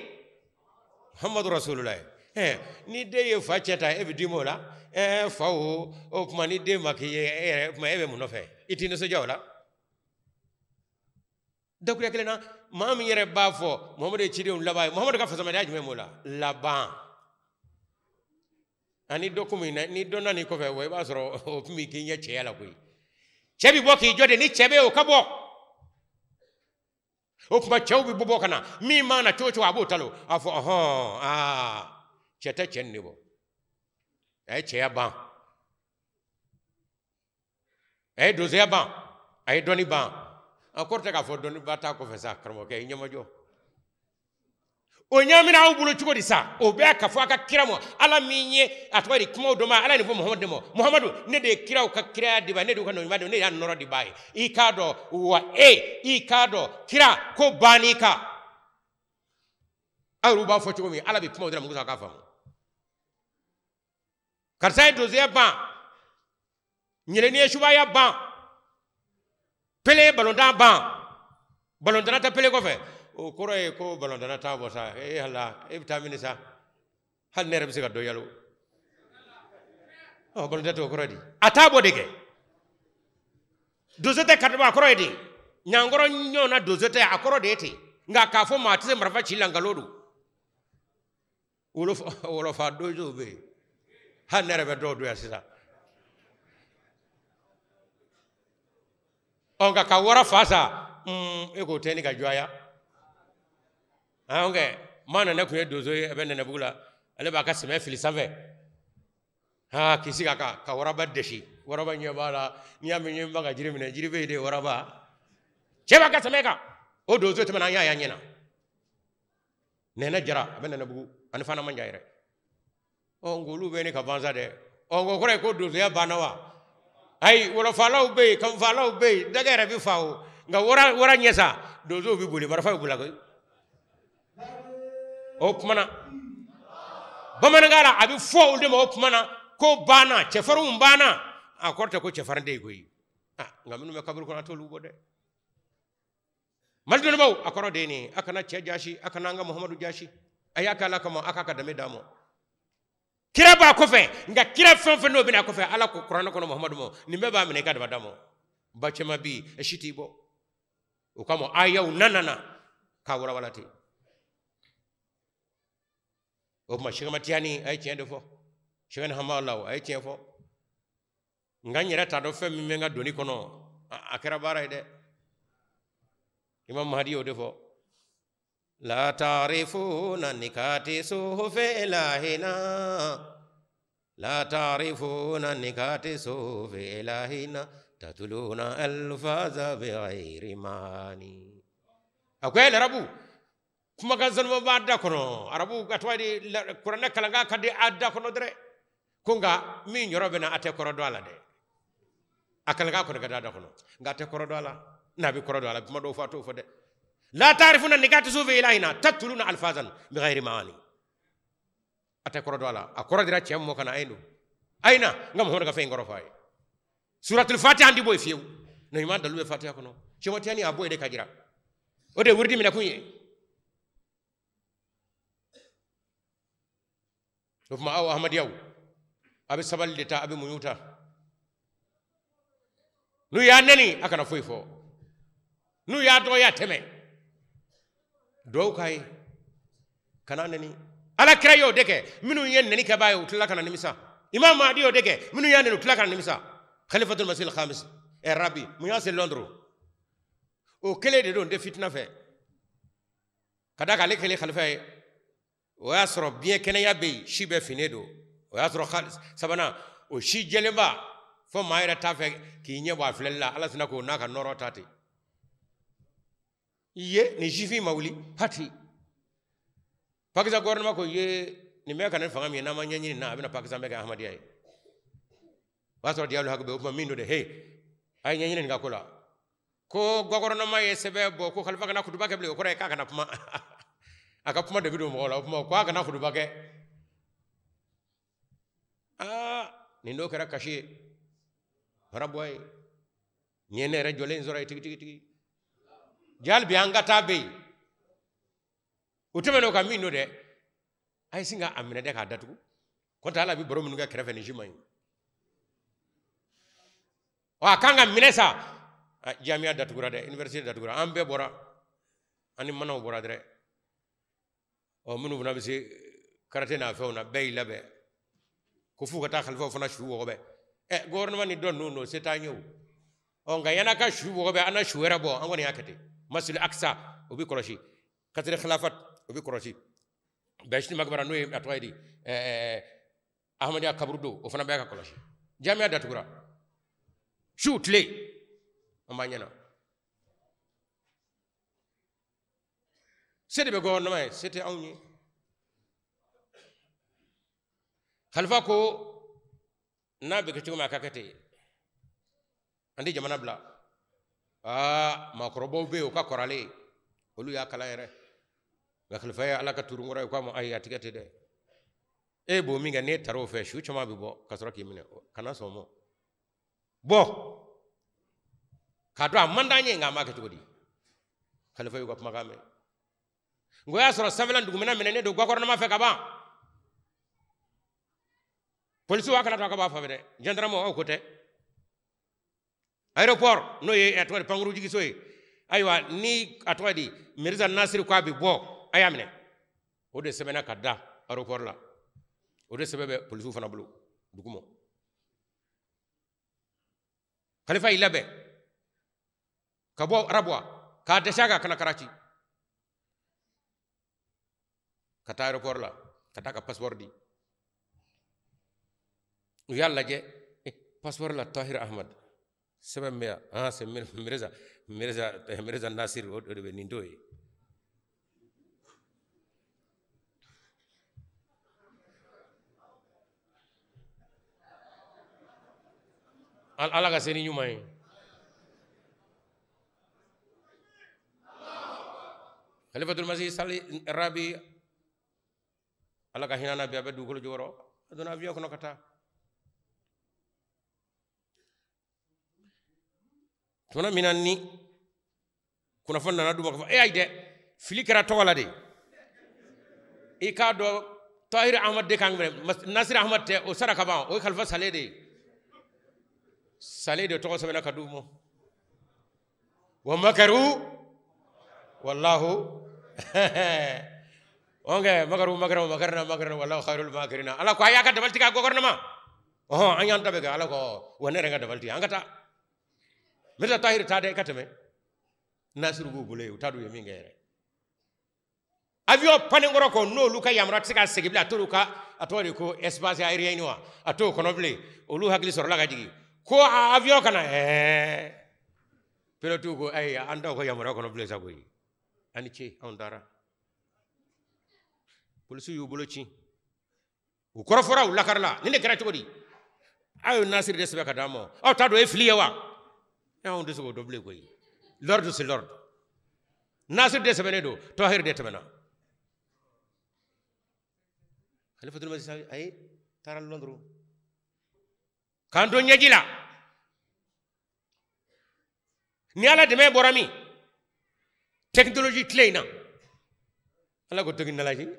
Muhammadu Rasulullah. Ni den ye fa cɛ ta, e bɛ dimi o la? Fa o tuma ni den ma k'i ye, e yɛrɛ tuma e bɛ mun nɔfɛ? I t'i nisɔndiya o la? Dakuruya kelen na, maa min yɛrɛ b'a fɔ Muhamadu ye cidenw laban ye, Muhamadu ka fasamadenya jumɛn b'o la? Laban. Ani dɔ kun ni dɔ nan'i kɔfɛ, wa i b'a sɔrɔ o tun b'i k'i ɲɛ cɛya la koyi. Cɛ bi bɔ k'i jɔ de, ni cɛ bɛ yen o ka bɔ. O tuma cɛw bɛ bɔ ka na, min mana na cogo o cogo a b'o ta lo. A fɔ ɔhɔn, aa cɛ tɛ cɛ nin de bɔ. A ye cɛya ban, a ye donsoya ban, a ye dɔnni ban. A kɔrɔ tɛ k'a fɔ dɔnniba t'a kɔfɛ sa, karamɔgɔkɛ i ɲɛmajɔ. O ɲaamina aw bolo cogo di sa? O bɛɛ ka fɔ a ka kira ma, Ala min ye a tɔgɔ di kumaw dɔ ma, Ala ye nin fɔ Muhamadu de ma. Muhamadu, ne de ye kiraw ka kiraya di ba, ne de y'u ka nɔɲuman di, ne de y'a nɔrɔ di ba ye. I k'a dɔn wa e, i k'a dɔn kira ko bann'i kan. Aw yɛrɛw b'a fɔ cogo min, Ala bɛ kuma o de la, mɔgɔ k'a faamu. Karisa ye donsoya ban, ɲeleni ye subaya ban, pele ye balontan ban, balontanna tɛ pele kɔfɛ. O kɔrɔ ye ko balontanna t'a bɔ sa. E hala, e bɛ taa mini sa? Hali ne yɛrɛ bɛ se ka dɔ yalo. Ɔ, balontan tɛ o kɔrɔ di? A t'a bɔ de kɛ. Donso tɛ karisa bɔ, a kɔrɔ ye di? Ɲankɔrɔ ɲɔgɔn na donso tɛ, a kɔrɔ de ye ten. Nka k'a fɔ maa tɛ se marifa ci la, nkalon don. Wolofa donsow bɛ yen. Hali ne yɛrɛ bɛ dɔw don yan sisan. Ɔ, nka ka wara fa sa, e k'o tɛ ni ka jɔya. Kɛ maa nana kun ye donso ye, a bɛ Nɛnɛbugu la, ale b'a ka sɛmɛ fili sanfɛ. Ha, k'i sigi a kan ka waraba dɛsi. Waraba ɲɛ b'a la, n'i y'a mɛn ɲɛ b'a ka jiri minɛ, jiri bɛ yen de waraba. Cɛ b'a ka sɛmɛ kan. O donso tɛmɛna, an y'a ye an ɲɛna. Nɛnɛ Jara, a bɛ Nɛnɛbugu, ani fana man jan yɛrɛ. Ɔ, nka olu bɛ ne ka ban sa dɛ. Ɔ, nka o kɔrɔ ye ko donsoya banna wa? Ayi, wɔlɔfalaw bɛ yen, kanfalaw bɛ yen, dɛgɛ yɛrɛ bɛ fa o. Nka wara ɲɛ sa, donsow bɛ boli, marifa bɛ boli a koyi. O kuma na, bamanankan la, a bɛ fɔ olu de ma o kuma na ko banna, cɛfarinw banna. A kɔrɔ tɛ ko cɛfarin tɛ yen koyi. Nka minnu bɛ kaburu kɔnɔ, a t'olu bɔ dɛ. Mali dɔnnibaw, a kɔrɔ de ye nin ye. A kana cɛ jaasi, a kana an ka Muhamadu jaasi. A y'a kɛ Ala kama, a k'a ka danbe d'a ma. Kira b'a kɔfɛ, nka kira fɛn o fɛn n'o bɛna a kɔfɛ, Ala ko kuranɛ kɔnɔ Muhamadu ma, nin bɛɛ b'a minɛ i ka daba d'a ma. Ba cɛman bi, e si t'i bɔ. O kama ayaw nana k'a walawala ten. O tuma Sɛkɛma Tiyani a ye tiɲɛ de fɔ. Sɛkɛni Hamalaw a ye tiɲɛ fɔ. Nka n yɛrɛ t'a dɔn fɛn min bɛ n ka doni kɔnɔ, a kɛra baara ye dɛ. Imam Mahdi y'o de fɔ. La ta'rifuna nikati suhufi ilahina. La ta'rifuna nikati suhufi ilahina. Tatuluna alfaza bi ghairi maani. A ko e larabu, kumakan sanuma b'a da kɔnɔ. Arabu ka tɔgɔ di, kuranɛ kalankan ka di a da kɔnɔ dɛrɛ. Ko nka min yɔrɔ bɛ na, a tɛ kɔrɔ dɔn a la dɛ. A kalankan kɔni ka di a da kɔnɔ, nka a tɛ kɔrɔ dɔn a la. N'a bɛ kɔrɔ dɔn a la, kuma dɔw fɔ a t'o fɔ dɛ. La ta'rifuna nikati suhufi ilahina tatuluna alfazan bi ghairi maani. A tɛ kɔrɔ dɔn a la. A kɔrɔ dira cɛ min ma ka na, a ye don. A ye na, n ka Muhamadu ka fɛn in kɔrɔ fɔ a ye. Suratul Fatiha an ti bɔ yen fiyewu. Na ɲuman dalu bɛ Fatiha kɔnɔ. Sɛkɛma Tiyani a bɔ yen de ka jira. O de ye wurudi minɛkun ye. O tuma aw Ahmadiyaw, a bɛ sabali de ta, a bɛ muɲu ta. N'u y'a nɛni, a kana foyi fɔ. N'u y'a dɔgɔya, tɛmɛ. Duwawu k'a ye, kana nɛni. Ala kira y'o de kɛ, minnu ye nɛni kɛbaa ye, u tilala ka na nimisa. Imam Mahdi y'o de kɛ, minnu y'a nɛni, u tilala ka na nimisa. Khalifatul Masih al-Khamis, ɛ Rabi, mun y'a se Londres? O kelen de don, n tɛ fitina fɛ. Ka d'a kan ale kɛlen khalifa ye, o y'a sɔrɔ biɲɛ kɛnɛya bɛ yen, si bɛɛ finnen don. O y'a sɔrɔ sabanan, o si jɛlenba, fo maa yɛrɛ t'a fɛ k'i ɲɛ bɔ a filɛli la, Ala sina k'o n'a ka nɔrɔ ta ten. I ye nin sifin ma wuli, pati. Pakistan gouvernement ko ye nin bɛɛ ka ne fanga min ye, n'an ma ɲɛɲini na, a bɛna Pakistan bɛɛ kɛ Ahmadiyya ye. O y'a sɔrɔ diyalu hakɛ bɛ o kuma min don dɛ, he, a ye ɲɛɲini nin ka ko la. Ko gouvernement ye sɛbɛn bɔ ko khalifa kana kutuba kɛ bilen, o kɔrɔ ye k'a kana kuma. A ka kuma de bɛ don mɔgɔw la, o kuma ko a kana kutuba kɛ. Aa, nin dɔw kɛra kasi ye, fara bɔ ye. Nin ye ne yɛrɛ jɔlen sɔrɔ yen tigi tigi tigi. Jali bi an ka taa bɛ yen. O tɛmɛnen o kan min don dɛ, a ye sin ka a minɛ dɛ k'a datugu. Kɔntɛ ala bɛ baro minnu kɛ kɛrɛfɛ nin si man ɲi. Ɔ, a kan ka minɛ sa. Jamiya datugura dɛ, université datugura, an bɛɛ bɔra, an ni manaw bɔra dɛrɛ. Ɔ, minnu fana bɛ se karate n'a fɛnw na, bɛɛ y'i labɛn. Ko f'u ka taa khalifaw fana su wɔgɔbɛ. Ɛ, gouvernement ni dɔ ninnu don, se t'an ye o. Ɔ, nka yan'a ka su wɔgɔbɛ, an na su wɛrɛ bɔ, an kɔni y'a kɛ ten. Masjid Aqsa, o bɛ kɔlɔsi. Kasiri Khilafat, o bɛ kɔlɔsi. Bɛsini Makbara, n'o ye a tɔgɔ ye di, Ahmadiyya kaburudo, o fana bɛɛ ka kɔlɔsi. Jamiya datugura. Su tile, an b'a ɲɛna. Se de bɛ gouvernement ye, se tɛ anw ye. Khalifa ko n'a bɛ kɛ cogo min a ka kɛ ten. An tɛ jamana bila. Aa, maakɔrɔbaw bɛ yen, o ka kɔrɔlen, olu y'a kalan yɛrɛ. Nka khalifa ye Ala ka turunkɔrɔ ye, k'a ma ayi a tigɛ tɛ dɛ. E b'o min kɛ n'e taara o fɛ, su caman bɛ bɔ ka sɔrɔ k'i minɛ, kana sɔn o ma. Bɔ k'a dɔn a man d'an ye, nka an b'a kɛ cogo di? Khalifa y'u ka kumakan mɛn. Nka o y'a sɔrɔ sanfɛla dugumɛnɛ minɛnen don gɔfɛrɛnaman fɛ ka ban. Polisiw a kana to a ka b'a fan fɛ dɛ, gendarme aw ko tɛ. Aéroport n'o ye a tɔgɔ di pankurujigiso ye, ayiwa ni a tɔgɔ di Mirza Nasiri ko a bɛ bɔ, a y'a minɛ. O de sɛbɛnna ka da aéroport la, o de sɛbɛn bɛ polisiw fana bolo dugu ma. Khalifa y'i labɛn ka bɔ Arabuwa k'a dɛsɛ a kan ka na Karachi, ka taa aéroport la ka taa ka passeport di. U y'a lajɛ, passeport la Tahir Ahmad sɛbɛn bɛ yan, ah c'est Mirza Mirza Mirza Nasir, o de bɛ nin t'o ye. Ala ka se ni ɲuman ye. Khalifatul Masih Sali Rabi, Ala ka hinɛ n'a bi, a bɛ dugukolo jukɔrɔ, a donna avion kɔnɔ ka taa. Tuma min na ni kunnafoni nana d'u ma k'a fɔ e ayi dɛ, fili kɛra tɔgɔ la de. I k'a dɔn Tahir Ahmad de kan minɛ, Nasir Ahmad tɛ, o sara ka ban, o ye Khalifa Sale de ye. Sale de tɔgɔ sɛbɛnna ka d'u ma. Wa makaru wallahu onge makaru makaru makarna makarna wallahu khairul makirina. Ala ko a y'a ka dabali tigɛ a gouvernement. Ɔhɔn, an y'an ta bɛɛ kɛ. Ala ko wa ne yɛrɛ ka dabali tigɛ, an ka taa. Mirza Tahir taa dɛ, i ka tɛmɛ. Nasiru b'u bolo yen, u t'a dɔn u ye min kɛ yɛrɛ. Avion panenkɔrɔ kɔ, n'olu ka yamaruya tɛ se ka segin bilen, a t'olu ka a tɔgɔ de ko espace aérien wa, a t'o kɔnɔ bilen. Olu hakili sɔrɔla ka jigin ko a avion kana ɛɛ. Pilote ko ayi, an t'aw ka yamaruya kɔnɔ bilen sa koyi. A ni ce, anw taara. Polisiw y'u bolo ci. U kɔrɔfɔra, u lakarila. Nin de kɛra cogo di? Aw ye Nasiri de sɛbɛn ka d'an ma. Aw t'a dɔn o ye fili ye wa? Anw tɛ se k'o dɔn bilen koyi. L'ordre c'est l'ordre. Nasiri de sɛbɛnnen don, Tahir de tɛmɛna. Khalifatul Masih ayi taara Londres. K'an to ɲɛji la. Ni Ala dɛmɛ bɔra min? Technologie tile in na. Ala ko technologie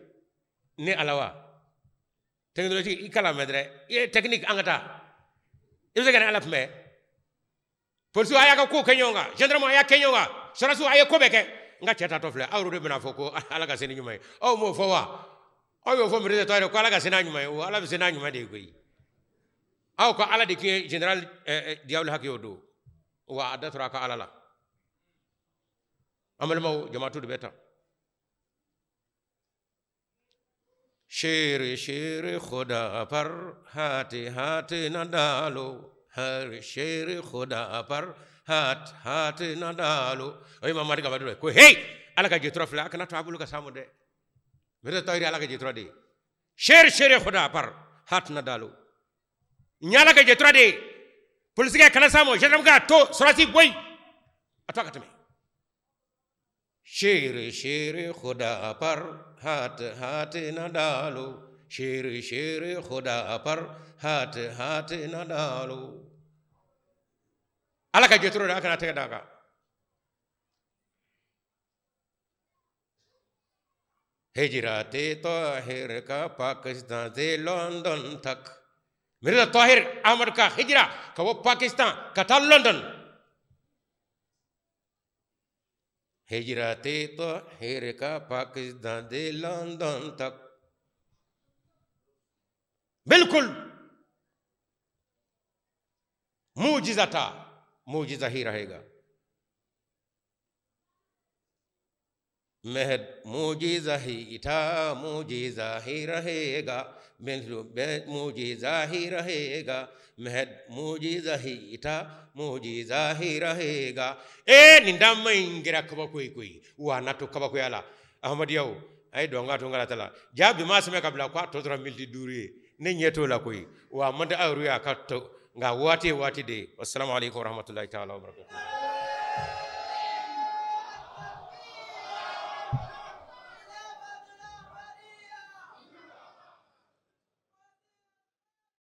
ne Ala wa? Technologie i kalan mɛn dɛrɛ. I ye technique an ka taa. I bɛ se ka ne Ala kunbɛn? Polisiw a y'a ka kow kɛ ɲɔgɔn kan, gendarme a y'a kɛ ɲɔgɔn kan, sɔrɔdasiw a ye ko bɛɛ kɛ. N ka cɛ taatɔ filɛ, aw yɛrɛ de bɛna fɔ ko Ala ka se ni ɲuman ye. Aw m'o fɔ wa? Aw y'o fɔ Mirza Tahir ko Ala ka se n'a ɲuman ye. O Ala bɛ se n'a ɲuman de ye koyi. Aw ko Ala de tun ye général Diawul Haki o don. Wa a da tora a ka Ala la. An balimaw, jamaatu de bɛ tan. Shere shere khuda par haate haate na dalo. Har shere khuda par haat haate na dalo. O ye Mamadi Kaba dɔ ye ko hey, Ala ka jetura filɛ, a kana to a bolo ka s'a ma dɛ. Mirza Tahir Ala ka jetura de ye. Shere shere khuda par haat na dalo. N ye Ala ka jetura de ye. Polisikɛ kana s'a ma, gendarme ka to, sɔrɔdasi bɔ yen. A to a ka tɛmɛ. Shere shere khuda par haat haat na dalo. Shere shere khuda par haat haat na dalo. Ala ka jetura de, a kana tɛgɛ d'a kan. Hijrate Tahir ka Pakistan se London tak. Mirza Tahir Ahmad ka hijra ka bɔ Pakistan ka taa London. Hijrate Tahir ka Pakistan se London tak. Bilkul mujiza ta, mujiza hi rahega. महद मुजीजा ही था, मुजीजा ही रहेगा। मुजीजा ही रहेगा। महद मुजीजा ही था, मुजीजा ही रहेगा. E nin dama in kɛra kabako ye koyi, wa n'a to kabakoya la. Ahmadiyaw a ye don an ka to n ka ta la jaa bi maa sɛbɛn ka bila k'a tɔ tora militi 5 ye, ne ɲɛ t'o la koyi. Wa a man di aw yɛrɛ ye a ka to, nka waati ye waati de ye. Wasalamu aleykum warahmatulahi taala wabarakatuh.